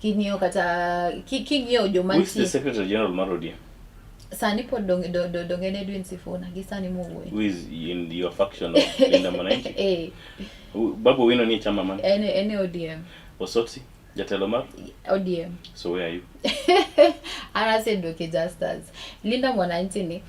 King'iyo kata king'iyo joma Who is the nitie. Secretary General mar ODM? Sani pod dong en Edwin Sifuna gi sani mowuoyo. Who is in your faction of Linda Mwananchi? Babu Owino ni e chama mane? En e ODM. Osotsi? Jatelo mar? ODM. So where are you? An aseduoke Justus. Linda Mwananchi ni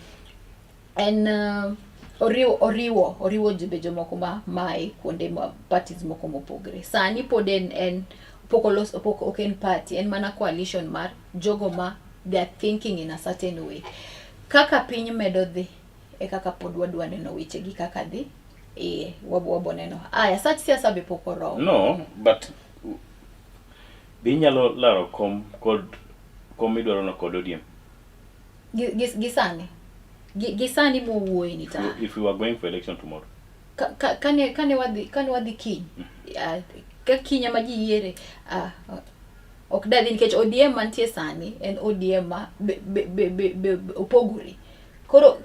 en oriwo be jomoko ma mae kuonde ma parties moko mopogre. Sani pod en pok olos, pok ok en party, en mana coalition mar jogo ma they are thinking in a certain way. Kaka piny medo dhi e kaka pod wadwa neno weche gi kaka dhi, wabo neno. Aya, sach siasa be pok oromo. No, but be inyalo laro kom kod kom midwaro no kod ODM? Gi sani. Gi sani mowuoye ni ta. If we were going for election tomorrow. Kane wadhi kiny. Ka kiny ema ji yiere, ok dadhi nikech ODM mantie sani en ODM ma be opogore. Koro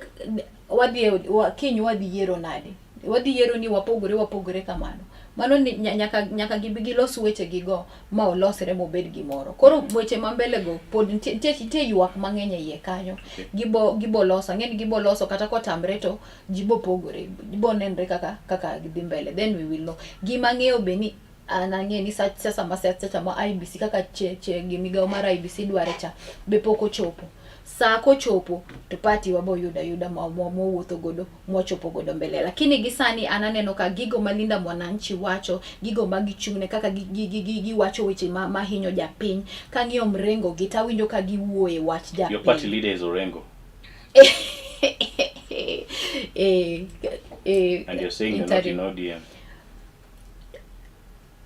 kiny wadhi yiero nade? Wadhi yiero ni wapogore kamano. Mano ni nyaka gibi gilos weche gigo ma olosre mobed gimoro. Koro weche ma mbele go pod nitie ywak mang'eny e iye kanyo. Gibo loso, ang'e ni gibo loso kata kotamre to ji bo pogore, bo nenre kaka gidhi mbele. Then we will know. Gima ang'eyo be ni An ang'e ni sasa ma sasa ma IEBC kaka che, che gi migawo mar IEBC dware cha be pok ochopo. Saa kochopo to party wabo yudo ayuda mwawuotho godo mwachopo godo mbele. Lakini gi sani an aneno ka gigo ma Linda Mwananchi wacho, gigo ma gichung'ne kaka giwacho weche ma hinyo japiny, kang'iyo mrengo gi tawinjo ka giwuoye wach japiny. Your party leader is Orengo. And you're saying you're not in ODM.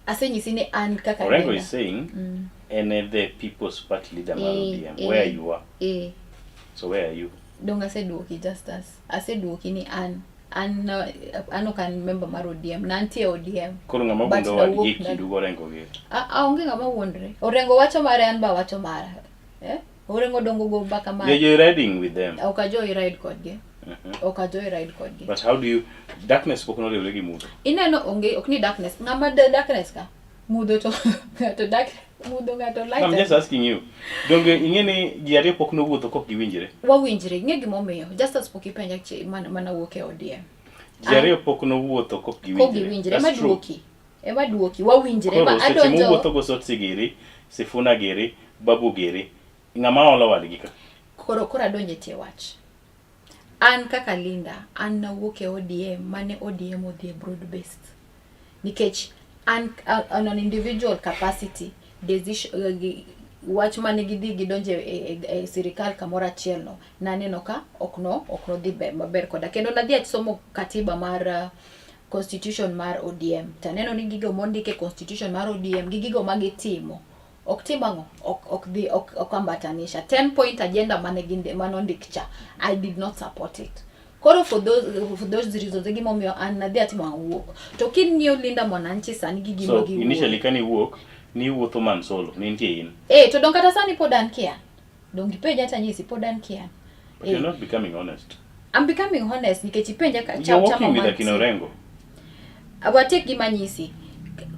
Asenyisi ni an kaka Orengo is saying en the People's Party leader mar ODM. Where you are. So where are you? Dong aseduoki Justus. Aseduoki ni an an ok an member mar ODM. Nantie ODM. Koro ng'ama wuondo wadgi e kindu gi Orengo gi. Onge ng'ama wuondre. Orengo wacho mare an ba wacho mara. Eh? Orengo dongo go mbaka mare. You're riding with them. Ok a joy ride kodgi. Ok a joy ride kodgi. But how do you darkness pok noriwre gi mudho? Ineno onge ok ni darkness. Ng'ama darkness ka? Mudho to ng'ato dark mudho ng'ato light. I'm just asking you. Donge ing'e ni ji ariyo pok nowuotho kok giwinjre? Wawinjre. Ing'e gimomiyo. Just as pok ipenja mana wuok e ODM. Ji ariyo pok nowuotho kok giwinjre. Kok giwinjre. Ema duoki. Ema duoki. Wawinjre. Koro seche muwuotho go Sotsi giri, Sifuna giri, Babu giri, ng'ama olo wadgi ka? Koro adonje tie wach. An kaka Linda, an nawuok e ODM, mane ODM odhi e broad based. Nikech an on an individual capacity, decision, wach mane gidhi gidonje e sirikal kamoro achiel no, naneno ka ok no dhi maber koda. Kendo nadhi asomo katiba mar constitution mar ODM. Taneno ni gigo mondike e constitution mar ODM gi gigo magitimo ok tim ang'o, ok dhi, ok ambatanisha. 10 point agenda mane manondik cha, I did not support it. Koro for those reasons e gimomiyo an nadhi atimo ang'o, wuok. To king'iyo Linda Mwananchi sani gi gima So initially kane iwuok, niwuotho man solo, ne nitie in. To dong kata sani pod an kia. Dong ipenja tanyisi pod an kia. But you're not becoming honest. I'm becoming honest nikech ipenja ka You're working with akina Orengo. Watek gima nyisi.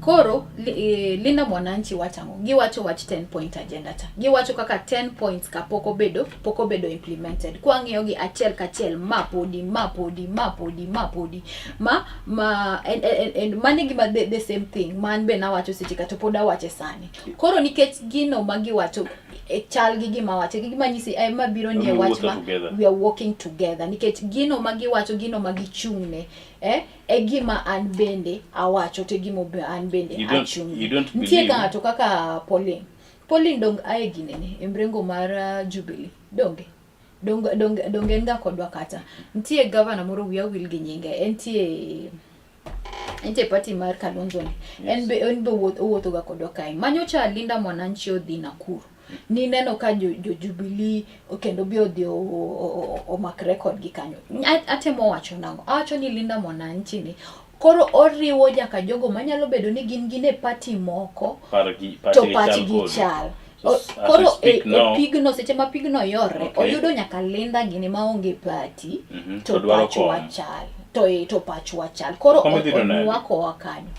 Koro Linda Mwananchi wacho ang'o? Giwacho wach 10 point agenda cha. Giwacho kaka 10 points ka pok obedo implemented. Kwang'iyo gi achiel kachiel ma podi ma podi ma podi ma podi ma ma and mane gima the same thing man be nawacho seche ka to pod awache sani. Koro nikech gino ma giwacho chal gi gima wacho gi gima nyisi ma biro ni wach ma we are working together nikech gino ma giwacho gino ma gichung'ne e gima an bende awacho to gima an bende achung'ne. Nitie ng'ato kaka Pauline dong ae ginene e mrengo mar Jubilee donge dong en ga kodwa kata nitie governor moro wiya wil gi nyinge entie party mar Kalonzo ni. En be owuotho ga kodwa kae. Manyocha Linda Mwananchi odhi Nakuru. Nineno ka jo Jubilee kendo bi odhi omakre kodgi kanyo. Atemo wacho nang'o? Awacho ni Linda Mwananchi ni koro oriwo nyaka jogo manyalo bedo ni gin e party moko to pachgi chal. Koro e pigno seche ma pigno yorre oyudo nyaka Linda gini maonge party to pachwa chal. To pachwa chal. Koro onwakowa kanyo.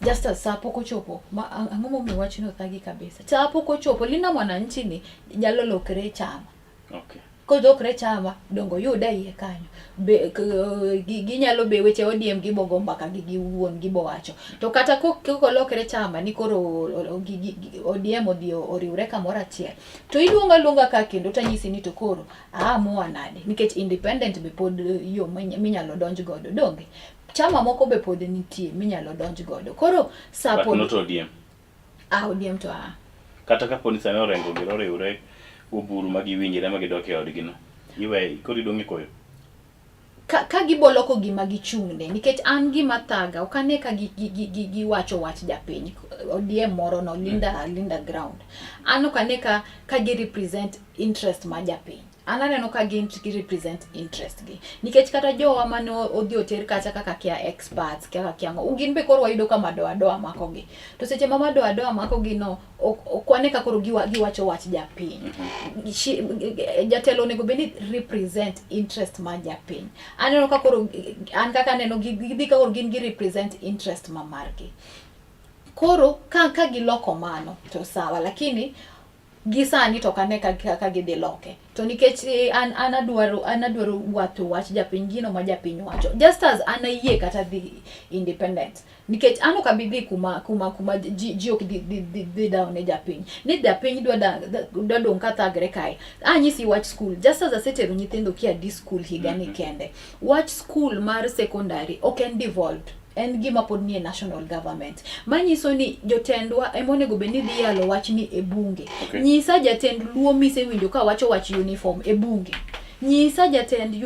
Just as saa pok ochopo, ang'o momiyo wachno thagi kabisa? Saa pok ochopo, Linda Mwananchi ni nyalo lokre chama. Okay. Kolokre chama, dongo yude iye kanyo. Ginyalo be weche ODM gibogo mbaka gi giwuon gibo wacho. To kata kolokre chama ni koro ODM odhi oriwre kamoro achiel. To iluonga luonga ka kendo tanyisi ni to koro aamua nade? Nikech independent be pod yo minyalo donj godo donge? Chama moko be pod nitie minyalo donj godo. Koro sa pod. But not ODM. ODM to a. Kata kapo ni sani Orengo gi oriwre oburu ma giwinjre ma gidok e odgi no. Iwe koro idong' e koyo. Ka giboloko gima gichung'ne nikech an gima thaga ok ane ka giwacho wach japiny ODM moro no Linda ground. An ok ane ka gi represent interest ma japiny. An aneno ka gin gi represent interest gi. Nikech kata jowa mane odhi oter kacha kaka kia experts, kaka kia ang'o, gin be koro wayudo ka madoadoa makogi. To seche ma madoadoa makogi no, ok wane ka koro giwacho wach japiny. Jatelo onego bed ni represent interest mar japiny. Aneno ka koro, an kaka aneno, gidhi ka koro gin gi represent interest ma margi. Koro, ka giloko mano, to sawa, lakini Gi sani to ok ane ka, ka gidhi loke. To nikech eh, an, an adwaro an adwaro wacho wach japiny gino ma japiny wacho. Just as an ayie kata dhi independent. Nikech an ok abi dhi kuma kuma kuma ji, ji ok dhi, dhi, dhi, dhi dawo ne japiny. Ni japiny dwa da, dwa dong' ka thagre kae. Anyisi wach school. Just as asetero nyithindo kia di school higa ni kende. Wach school mar secondary ok en devolved. En gima pod nie national government. Manyiso ni jotendwa ema onego bed ni dhi yalo wachni e bunge. Okay. Nyisa jatend Luo misewinjo ka wacho wach uniform e bunge. Nyisa jatend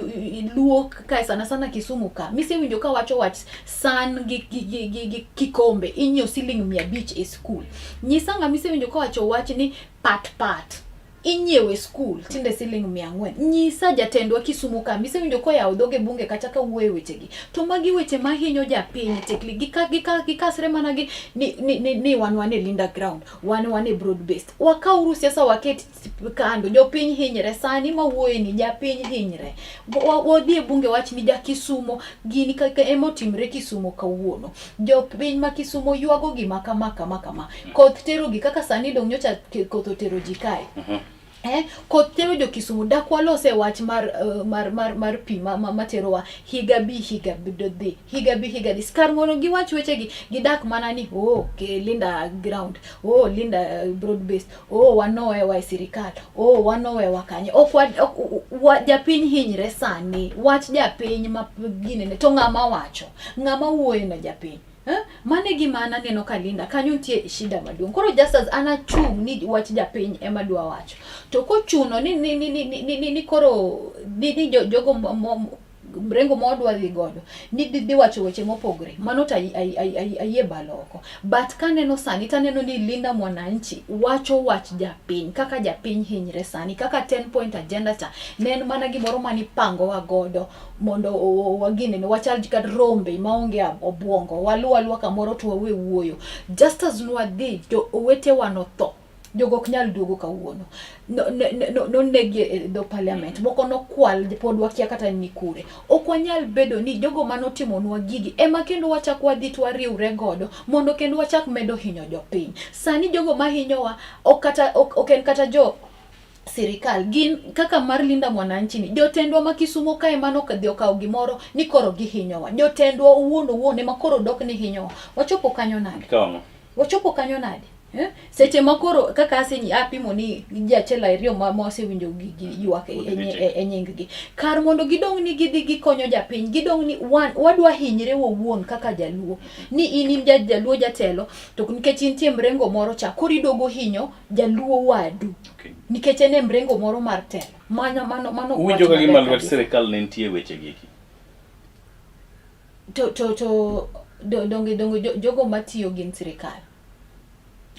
Luo kae sana sana Kisumu ka misewinjo ka wacho wach san gi, gi, gi, gi, gi kikombe inyiewo siling 500 e skul. Nyisa ng'a misewinjo ka wacho wach ni pat pat inyiewe skul tinde siling 400. Nyisa jatendwa Kisumu ka misewinjo koyawo dhoge bunge kata ka wuoyo e wechegi. To magi weche mahinyo japiny tikli gikasre mana gi ni, ni, ni, ni wan wan e Linda Ground, wan wan e broad based. Wakawuru siasa waket kando, jopiny hinyre sani mawuoye ni japiny hinyre. Wadhi e bunge wach ni ja Kisumo gini kaka ema otimre Kisumo kawuono. Jopiny ma Kisumo ywago gima kama kama kama. Koth tero gi kaka sani dong nyocha koth otero ji kae. Koth tero jo Kisumu dak walose wach mar, mar, mar, mar pi ma, ma, materowa higa bi higa dhi higa bi higa dhi. Kar mondo giwach wechegi gidak mana ni oh, ke Linda Ground, oh, Linda broad based, oh, wanowewa e sirikal, oh, wanowewa kanye. Ok wa, ok, wa, japiny hinyre sani. Wach japiny ma ginene to ng'ama wacho, ng'ama wuoyo ne japiny. Mano e gima an aneno ka Linda kanyo nitie shida maduong'. Koro just as an achung' ni wach japiny ema dwa wacho. To kochuno ni ni ni ni ni ni, ni koro ni, ni jo, jogo mrengo ma wadwa dhi godo ni dhi wacho weche mopogre, mano to ayie balo oko. But kaneno sani taneno ni Linda Mwananchi wacho wach japiny kaka japiny hinyre sani, kaka 10 point agenda cha ne en mana gimoro manipangowa godo mondo wagine wachal ka rombe maonge obuongo, waluw aluwa kamoro to wawe wuoyo. Just as nwadhi to owetewa notho, jogo ok nyal duogo kawuono. Nonegi e dho parliament, moko nokwal, pod wakia kata ni kure. Ok wanyal bedo ni jogo manotimonwa gigi ema kendo wachak wadhi to wariwre godo mondo kendo wachak medo hinyo jopiny. Sani jogo mahinyowa ok en kata jo sirikal, gin kaka mar Linda Mwananchi ni jotendwa ma Kisumo kae mano dhi okawo gimoro ni koro gihinyowa. Jotendwa owuon owuon ema koro dok ni hinyowa. Wachopo kanyo nade? Wachopo kanyo nade? Seche ma koro kaka asenyi apimo ni ji achiel ariyo ma osewinjo gi ywak e nying gi. Kar mondo gidong' ni gidhi gikonyo japiny, gidong' ni wadwa hinyre wawuon kaka jaluo. Ni in in jaluo jatelo, to nikech intie mrengo moro cha, koro idogo hinyo jaluo wadu. Nikech en e mrengo moro mar telo. Mano, mano, mano Uwinjo ka gima lwet sirikal ne nitie weche gi eki? To, to, to, donge, donge jogo matiyo gin sirikal.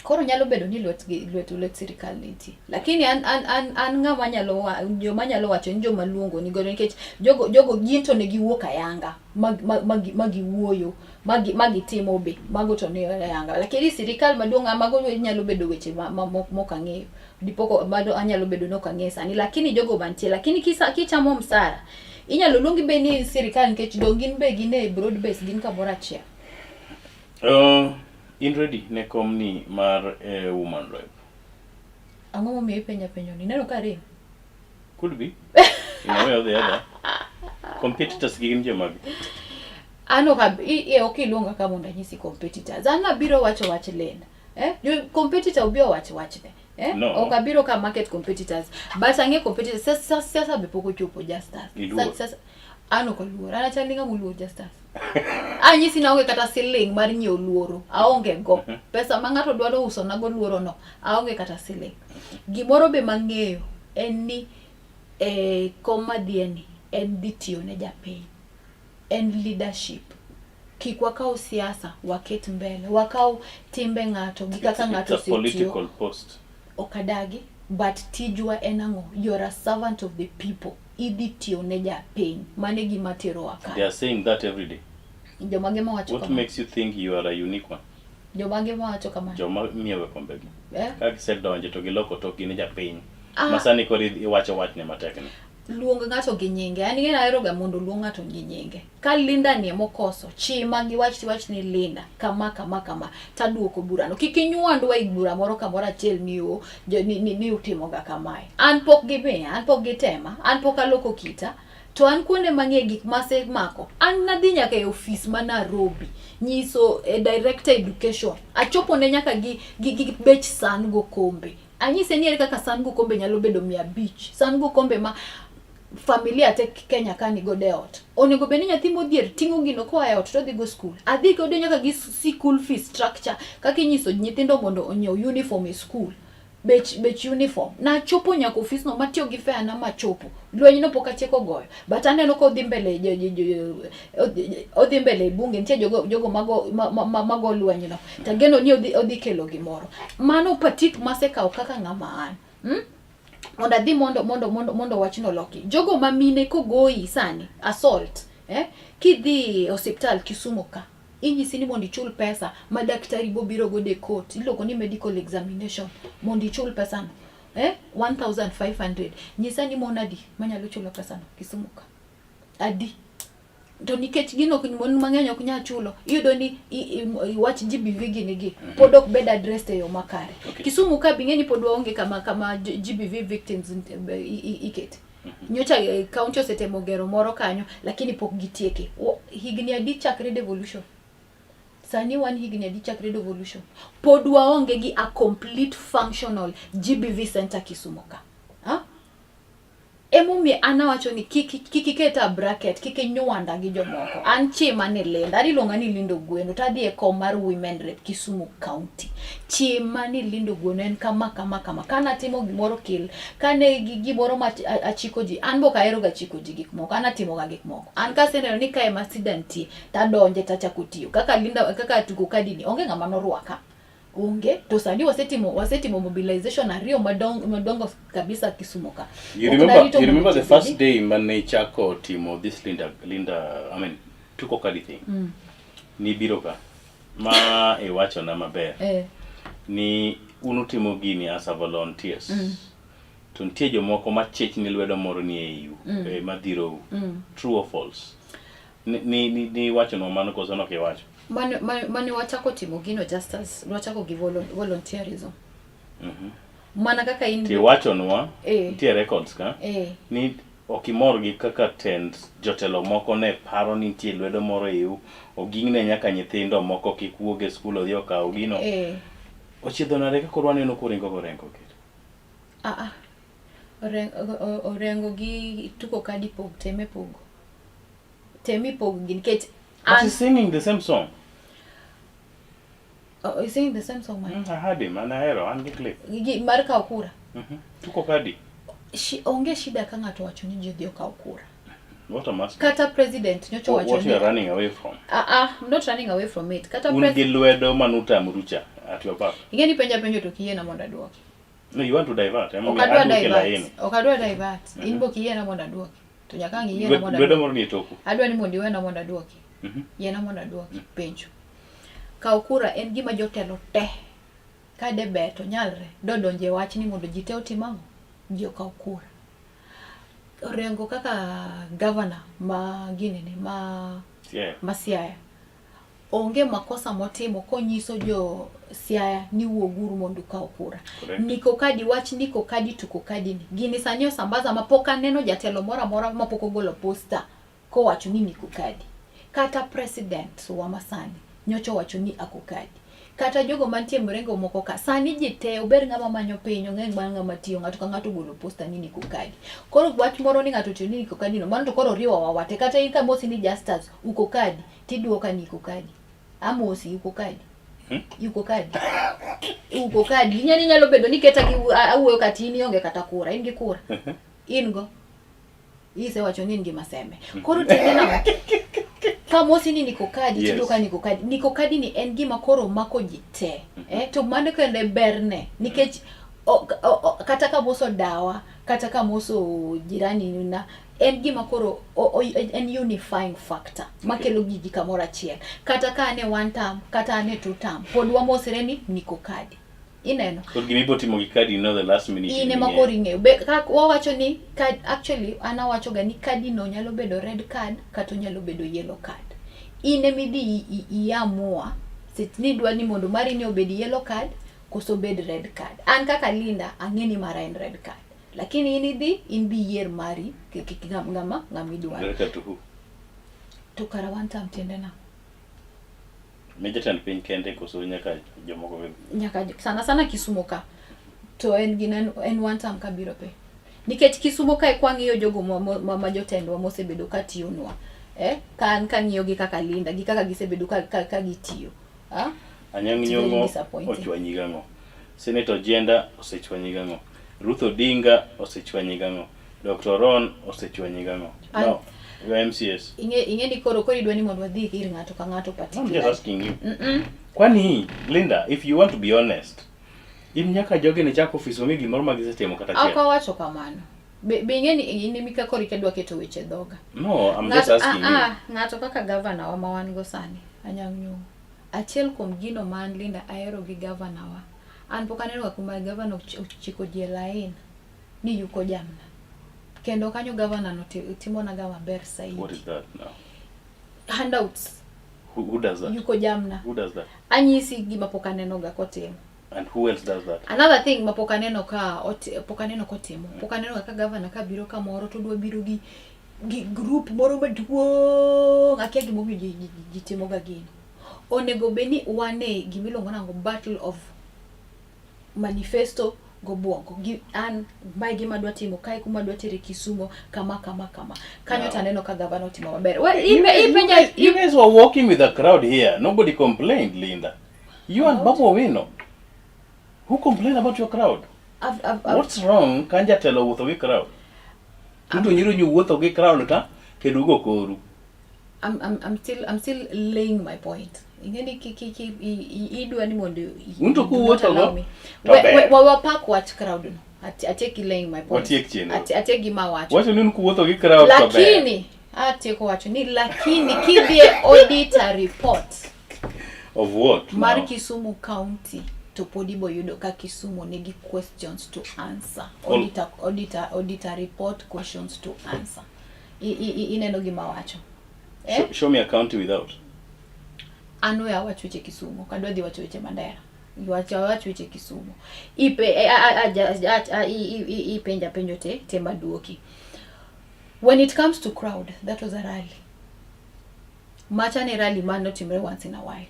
Koro nyalo bedo ni lwet sirikal nitie. Lakini an, an, an, an ng'ama nyalo joma nyalo wacho ni joma luongo ni godo nikech jogo gin to ne giwuok ayanga ma giwuoyo, ma gitimo be, mago to ne ayanga. Lakini sirikal maduong' mago nyalo bedo weche mok ang'eyo. Dipoko bado anyalo bedo ni ok ang'eyo sani, lakini jogo mantie. Lakini kichamo msara, inyalo luongi be ni sirikal nikech dong gin be gin e broad base, gin kamoro achiel. In ready ne kom ni mar woman rep? Ang'o momiyo ipenja penjo ni? Ineno ka rem? Could be. In a way or the other. Competitors gi gin jomage? An ok ok iluonga ka mondo anyisi competitors. An abiro wacho wach Linda. Jo competitor obi owach wachne. No. Ok abiro ka market competitors. But ang'e competitors. Siasa be pok ochopo Justus. Iluor. Sasa an ok aluor. An achal gi ng'ama oluor Justus. Anyisi ni aonge kata siling mar nyiewo luoro. Aonge go. Pesa ma ng'ato dwaro uso nago luoro no, aonge kata siling. Gimoro be mang'eyo en ni kom madhiye ni en dhi tiyo ne japiny. En leadership. Kik wakaw siasa waket mbele. Wakaw timbe ng'ato gi kaka ng'ato It's a osetiyo. political post. Ok adagi, but tijwa en ang'o? You are a servant of the people. Idhi tiyo ne japiny. Mano e gima terowa ka. They are saying that every day. Jomage mawacho What kamano? makes you think you are a unique one? Jomage mawacho kamano? Joma miewe kombegi. Ka gisedonjo to giloko tokgi ne japiny. Ma sani koro iwacho wachne matek ni. Luong ng'ato gi nyinge. An ing'e ahero ga mondo oluong ng'ato gi nyinge. Ka Linda ni emokoso, chima gi wach tiwach ni Linda, kama kama kama, taduoko burano. Kik inywandwa e bura moro kamoro achiel ni o, jo, ni, ni, ni utimoga kamae. An pok gimiya, an pok gitema, an pok aloko kita. To an kuonde mang'e gik masemako, an nadhi nyaka e ofis ma Nairobi nyiso e director education. Achopo ne nyaka gi, gi, gi bech san gokombe. Anyise ni ere kaka san gokombe nyalo bedo 500. San gokombe ma familia te Kenya ka nigodo e ot. Onego bed ni nyathi modhier ting'o gino koa e ot to odhi go skul. Adhi godo nyaka gi school fees structure kaka inyiso nyithindo mondo onyiew uniform e skul. Bech, bech uniform. Nachopo nyaka ofisno matiyo gi fare na machopo. Lweny no pok atieko goyo. But aneno ka odhi mbele odhi mbele e bunge nitie jogo, jogo mago, ma, ma, ma, mago lweny no. Tageno ni odhi, odhi kelo gimoro. Mano patik masekawo kaka ng'ama an. Hmm? Mondo adhi mondo mondo mondo mondo wachno loki. Jogo ma mine kogoyi sani assault, eh? Kidhi e osiptal Kisumu ka inyisi ni mondo ichul pesa ma daktari bobiro godo e court iluongo ni medical examination mondo ichul pesano eh 1500 nyisa ni mon adi manyalo chulo pesano Kisumu ka adi to nikech gino ok mon mang'eny ok nyal chulo iyudo ni wach GBV gini gi pod ok bed addressed e yo makare. Okay. Kisumu ka bing'e ni pod waonge kama kama GBV victims ikete. Nyocha county osetemo gero moro kanyo lakini pok gitieke. Higni adi chakre devolution? Sani wan higni adi chakre devolution? Pod waonge gi a complete functional GBV center Kisumu ka. Ha? Emomiyo an awacho ni kik kik iketa bracket, kik inywanda gi jomoko. An chima ni Linda, an iluonga ni Linda Ogweno to adhi e kom mar Women Rep Kisumu County. Chima ni Linda Ogweno en kama kama kama. Kane atimo gimoro kil, kane gi gimoro ma achiko ji, an be ok ahero ga chiko ji gik moko, an atimo ga gik moko. An kaseneno ni kae ema sida nitie, tadonje tachako tiyo. Kaka Linda, kaka tugo kadi ni, onge ng'ama norwaka. Onge to sani wasetimo wasetimo mobilization ariyo madongo madongo kabisa Kisumu ka. You Ok remember, narito you remember mondo the first ji day mane ichako timo this Linda, Linda, I mean, tuko kadi thing. Nibiro ka. Ma iwachona maber. Eh. Ni un utimo gini as a volunteers. To nitie jomoko ma chich ni lwedo moro ni e iu, eh, ma dhirou. True or false? Ni, ni, ni, ni iwachonwa mano koso nok iwacho? Mane, mane, mane wachako timo gino just as wachako gi volunteerism. Mana kaka in Tiwachonwa, Eh. nitie records ka, eh ni ok imor gi kaka tend jotelo moko ne paro ni nitie lwedo moro e iu, oging'ne nyaka nyithindo moko kik wuog e skul odhi okaw gino. eh Ochiedho nade ka koro waneno koringo korengo kendo? ah ah Orengo gi tuko kadi pog teme pogo. Temi pog gi nikech But an he's singing the same song. Oh, he's singing the same song man. I heard him and ahero an gi clip. Gi mar kawo kura. Tuko kadi. Onge shida ka ng'ato wacho ni ji odhi okaw kura. What am I asking? Kata president nyocha What, wacho what you are ni running away from? ah ah, I'm not running away from it. Kata Un gi president lwedo manutamru cha at your back. ing'e ni penja penjo to kiyiena mondo aduoki. No, you want to divert. Ok Emomiyo adwa aduoke divert. laini. Ok adwa divert. In bo kiyiena mondo aduoki. To nyaka ang' iyiena mondo Lwedo aduoki. moro ni e toku. Adwa ni mondo iwena mondo aduoki. Yiena mondo aduoki penjo. Kawo kura en gima jotelo te ka de ber to nyalre dodonje e wachni mondo ji te otim ang'o? Ji okaw kura. Orengo kaka governor ma ginene ma Yeah. ma Siaya onge makosa motimo konyiso jo Siaya ni wuoguru mondo ukaw kura. Correct. Ndiko kadi wach ndiko kadi tuko kadi ni. Gini sani osambaza ma pok aneno jatelo moro amora ma pok ogolo poster kowacho ni niko kadi. Kata president wa masani nyocha owacho ni ako kadi. Kata jogo mantie mrengo moko ka sani ji te ober ng'ama manyo piny ong'e mana ng'ama tiyo ng'ato ka ng'ato ogolo poster ni niko kadi. Koro wach moro ni ng'ato otiyo ni niko kadi no mano to koro riwo wa wate kata in kamosi ni Justus uko kadi tiduoka ni iko kadi. Amosi uko kadi. Uko kadi. Uko kadi. Inyalo inyalo bedo ni keta gi awuoyo kata in ionge kata kura, in gi kura. In go. Isewacho ni in gi maseme. Koro tiende nang'o? Kamosi ni niko kadi, Yes. tiduoka niko kadi. Niko kadi ni en gima koro mako ji te. Eh, to mano kende berne nikech o, o, o, kata kamoso dawa, kata kamoso jirani na en gima koro o, o, en unifying factor makelo gigi kamoro achiel. Kata ka ane one term, kata ane two term, pod wamosre ni niko kadi. Ineno? Koro gima ibo timo gi kadi no the last minute. In ema koro ing'eyo. Be ka wawacho ni card, actually an awacho ga ni kadi no nyalo bedo red card kata onyalo bedo yellow card. In ema idhi iamua seche ni idwa ni mondo mari ni obed yellow card koso obed red card. An kaka Linda ang'e ni mara en red card. Lakini in idhi in bi yier mari ng'ama ng'ama idwaro. Red card to who? To kara one term tiende nang'o? Ne jatend piny kende koso nyaka jomoko bende? Nyaka sana sana Kisumo ka to en gin en one term kabiro pe. Nikech Kisumo kae kwang'iyo jogo ma, ma, ma jotendwa mosebedo ka tiyonwa eh, ka an kang'iyo gi kaka Linda gi kaka gisebedo ka, ka, ka gitiyo ah? Anyang' It's very Nyong'o disappointing. ochwanyi gang'o? Senator Ojienda osechwanyi gang'o? Ruth Odinga osechwanyi gang'o? Dr. Ron osechwanyi gang'o? No, you are MCS. Ing'e ing'e ni koro koro idwa ni mondo wadhi ir ng'ato ka ng'ato I'm just particularly. asking you. Kwani, Linda, if you want to be honest, in nyaka jogi ne chak ofis onge gimoro ma gisetimo kata Ok achiel. awacho kamano. Be, be ing'e ni in ema koro idwa keto weche e dhoga. No, I'm just Ng'ato- asking ah, you. ah, ng'ato kaka gavana wa ma wan go sani, Anyang' Nyong'o. Achiel kuom gino ma an Linda ahero gi gavana wa, an pok aneno ga kuma gavana ochiko ji e lain ni yuko jamna. Kendo kanyo gavana no timona ga maber saidi. What is that now? Handouts. Who does that? Yuko jamna. Who does that? Anyisi gima pok aneno ga kotimo. And who else does that? Another thing ma pok aneno ka pok aneno kotimo. Pok aneno ga ka gavana ka biro kamoro to odwa biro gi group moro maduong'. Akia gimomiyo ji timo ga gino. Onego bed ni wan e gimiluongo nango battle of manifesto gobwongo. Gi, an mae gima adwa timo kae kuma adwa tere Kisumo kama kama kama. Kanyo No. to aneno ka gavana otimo maber. Well, You ipenja you guys were walking with a crowd here. Nobody complained, Linda. You and Babu Owino. Who complained about your crowd? What's wrong ka jatelo wuotho gi crowd? Unto nyiro nyu wuotho gi crowd ka kendo ugo koru. I'm still laying my point. Ing'e ni ki idwa ni mondo Unto do not kuwuotho allow go, me. to ber. We wapak wach crowd no. Atiek laying my point. Watiek chenro. Atiek gima awacho. Wacho ni un kuwuotho gi crowd to ber. Lakini atieko wacho ni lakini kidhi e auditor report Of what? mar now? Kisumu County to pod ibo yudo ka Kisumu nigi questions to answer. All Auditor report questions to answer. Ineno gima awacho. Eh? Show me a county without. An we awach weche Kisumu, ok adwa dhi wacho weche Mandera. Wach awach weche Kisumu. Ipe, e, a, a, a, ja, ja, a, i, i, i, ipenja penjo te maduoki. When it comes to crowd, that was a rally. Macha ne rally man notimre once in a while.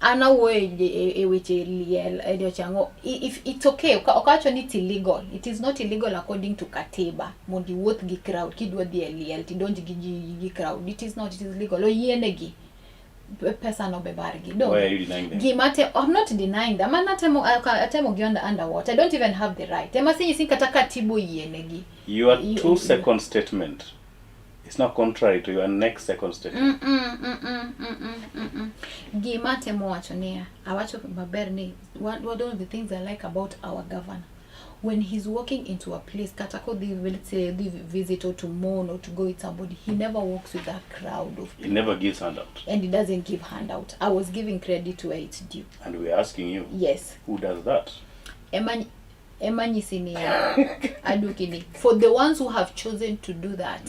An awuoyo e weche liel, e weche ang'o, if it's okay, ok awacho ni it's illegal. It is not illegal according to katiba mondo iwuoth gi crowd, kidwa dhi e liel tidonj gi ji gi crowd. It is not, it is legal. Oyienegi. Pesa no be bargi. Don't. Why are you denying them? Gima te, I'm not denying them. An atemo gi underwater. I don't even have the right. Ema sinyisi kata katiba oyienegi. Your You, 2 second statement is not contrary to your next second statement. Gima temo wacho niya, awacho maber ni one of the things I like about our governor, when he's walking into a place, kata kodhi, let's say, dhi visit or to mourn or to go with somebody, he never walks with that crowd of He never gives handout. And he doesn't give handout. I was giving credit to where it's due. And we're asking you. Yes. Who does that? Ema nyisi ni, aduki ni. For the ones who have chosen to do that,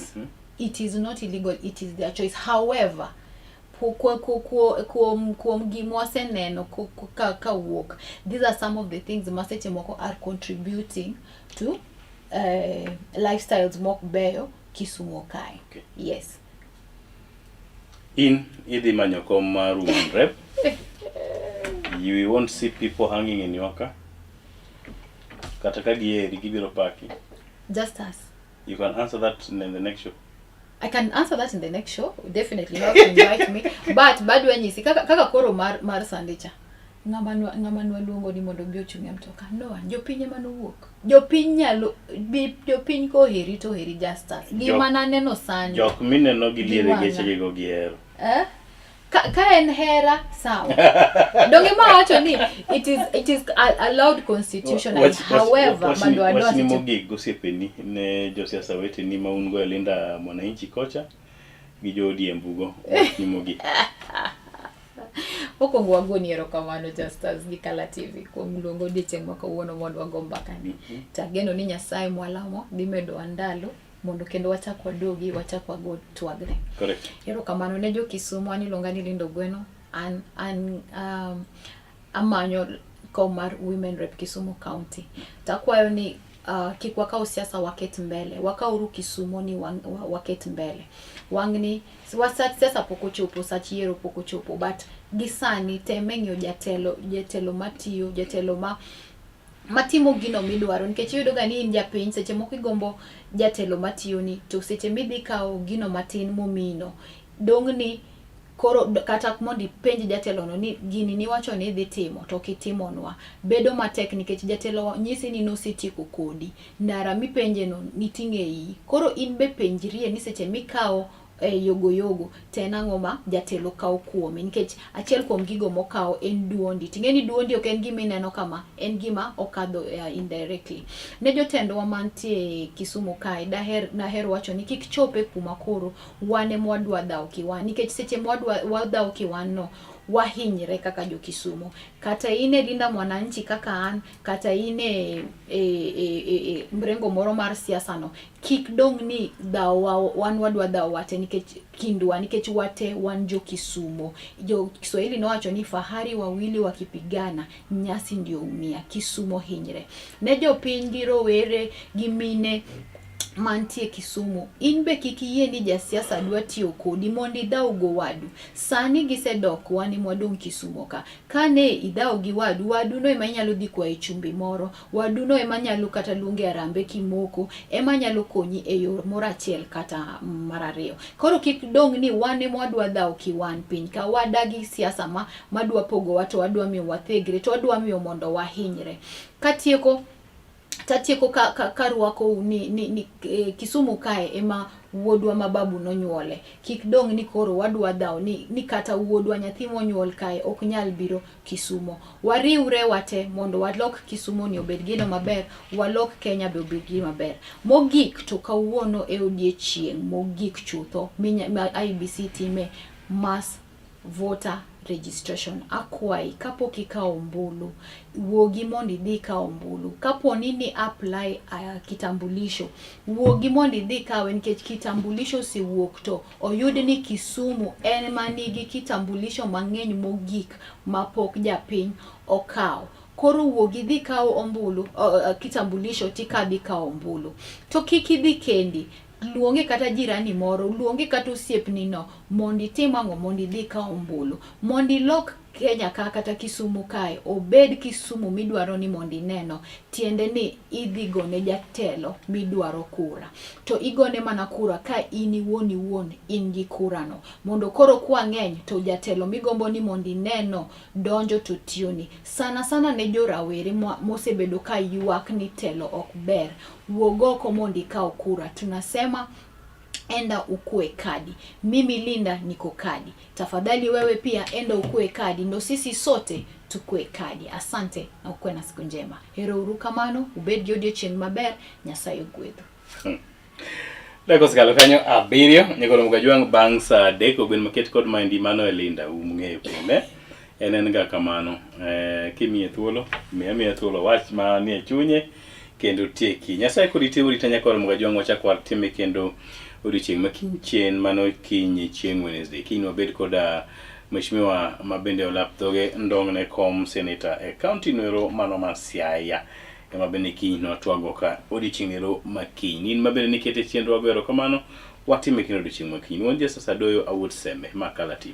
it is not illegal, it is their choice. However, kuom gima waseneno ka wuok, these are some of the things ma seche moko are contributing to lifestyles mok beyo Kisumo kae. Okay. Yes. In idhi manyo kom mar woman rep. You won't see people hanging in your car. Kata ka gieri gibiro paki. Just us. You can answer that in the next show. I can answer that in the next show. Definitely, you have to invite me. But bado anyisi kaka koro mar Sunday cha. Ng'ama nwa luongo ni mondo obi ochung' e mtoka. No, jopiny ema nowuok. Jopiny nyalo, bi, jopiny koheri to heri just us. Gima naneno sani. Jok mineno gi liere Giwang'a. geche gi go gihero. Ka en hera, sawa. Donge ma wacho ni it is allowed constitutionally. However, mondo wadwa Wachni seche mogik gosiepeni ne josiasa weteni ma un go e Linda Mwananchi kocha gi jo ODM bugo, wachni mogik. Mokwongo wagoni erokamano Justus gi Kala TV kuom luongo odiechieng' ma kawuono mondo wago mbakani. To ageno ni Nyasaye mwalamo dhi medowa ndalo mondo kendo wachak waduogi wachak wago twagne. Correct. Erokamano ne jo Kisumu, an iluonga ni Linda Ogweno, an an um, amanyo kom mar Women Rep Kisumu County. To akwayo ni uh, kik wakaw siasa waket mbele, wakawuru Kisumo ni waket mbele. Wang'ni siasa pok ochopo, sach yiero pok ochopo, but gi sani teme ng'iyo jatelo, jatelo matiyo, jatelo ma matimo gino midwaro nikech iyudo ga ni in japiny seche moko igombo jatelo matiyoni to seche midhi kawo gino matin momino dong' ni koro kata mondo ipenj jatelono ni gini niwacho ni idhi timo to ok itimonwa bedo matek nikech jatelo nyisi ni nosetieko kodi ndara mipenjeno niting'e iyi koro in be penjrie ni seche mikawo e yogo yogo to en ang'o ma jatelo kawo kuomi nikech achiel kuom gigo mokawo en duondi ting'e ni duondi ok en gima ineno kama en gima okadho uh, indirectly ne jotendwa mantie Kisumu kae daher daher wacho ni kik chope kuma koro wan ema wadwa dhawo kiwan nikech seche mwadwa wadhawo kiwan no wahinyre kaka jo Kisumo kata in e Linda Mwananchi kaka an kata in e, e, e, e, e mrengo moro mar siasa no kik dong' ni dhawo wan wadwa dhawo wate nikech kindwa nikech wate wan jo Kisumo jo Kiswahili nowacho ni fahari wawili wakipigana nyasi ndio umia Kisumo hinyre ne jopiny gi rowere gi mine mantie Kisumu, in be kik iyie ni jasiasa dwa tiyo kodi mondo idhaw go wadu. Sani gisedok wan ema wadong' Kisumo ka. Kane idhaw gi wadu, wadu no ema inyalo dhi kwaye chumbi moro, wadu no ema nyalo kata luongi e harambee kimoko, ema nyalo konyi e yo moro achiel kata mar ariyo. Koro kik dong' ni wan ema wadwa dhaw kiwan piny ka, wadagi siasa ma madwa pogowa to wadwa miyo wathegre to wadwa miyo mondo wahinyre. Katieko tatieko ka, ka, karwakou ni, ni, ni eh, Kisumu kae ema wuodwa ma babu nonyuole. Kik dong' ni koro wadwa dhaw ni, ni kata wuodwa nyathi monyuol kae ok nyal biro Kisumo. Wariwre wate mondo walok Kisumo ni obed gino maber, walok Kenya be obed gino maber. Mogik to kawuono e odiechieng' mogik chutho minya, ma IEBC time mass voter registration. Akwayi kapok ikawo ombulu, wuogi mondo idhi ikaw ombulu. Kapo ni ni apply uh, kitambulisho, wuogi mondo idhi ikawe nikech kitambulisho osewuok to oyud ni Kisumu en manigi kitambulisho mang'eny mogik mapok japiny okawo. Koro wuogi idhi ikaw ombulu, uh, kitambulisho tikadhi ikaw ombulu. To kik idhi kendi, luonge kata jirani moro, luonge kata osiepni no mondo itim ang'o mondo idhi ikaw ombulu. Mondo ilok Kenya ka kata Kisumu kae obed Kisumu midwaro ni mondo ineno, tiende ni idhi gone jatelo midwaro kura. To igone mana kura ka in iwuon iwuon in gi kura no. Mondo koro kwang'eny to jatelo migombo ni mondo ineno donjo to tiyoni. Sana sana ne jo rawere mosebedo ka ywak ni telo ok ber. Wuog oko mondo ikaw kura. Tunasema enda ukue kadi. Mimi Linda niko kadi. Tafadhali wewe pia enda ukue kadi, ndo sisi sote tukue kadi. Asante na ukuwe na siku njema. Ero uru kamano, ubed gi odiochieng' maber, Nyasaye ogwedhu. Dakika osekalo kanyo abiriyo nyaka romo gajwang' bang' saa adek ogwen maket kod maendi mano e Linda umng'eyo pile en en ga kamano eh, kimiye thuolo miye miye thuolo wach manie chunye kendo tieki Nyasaye kod ite orita nyaka romo gajwang' wachak watime kendo odiochieng' ma kiny chien mano kiny chieng' Wednesday kiny wabed koda mheshimiwa ma bende olap dhoge ndong' ne kom seneta e county noero mano ma Siaya ema bende kiny nwatwago ka odiochieng' ero ma kiny. In ma bende nikete chenro wago erokamano, watime kendo odiochieng' ma kiny. Wan Justus Adoyo, Awuod Seme, ma Kala TV.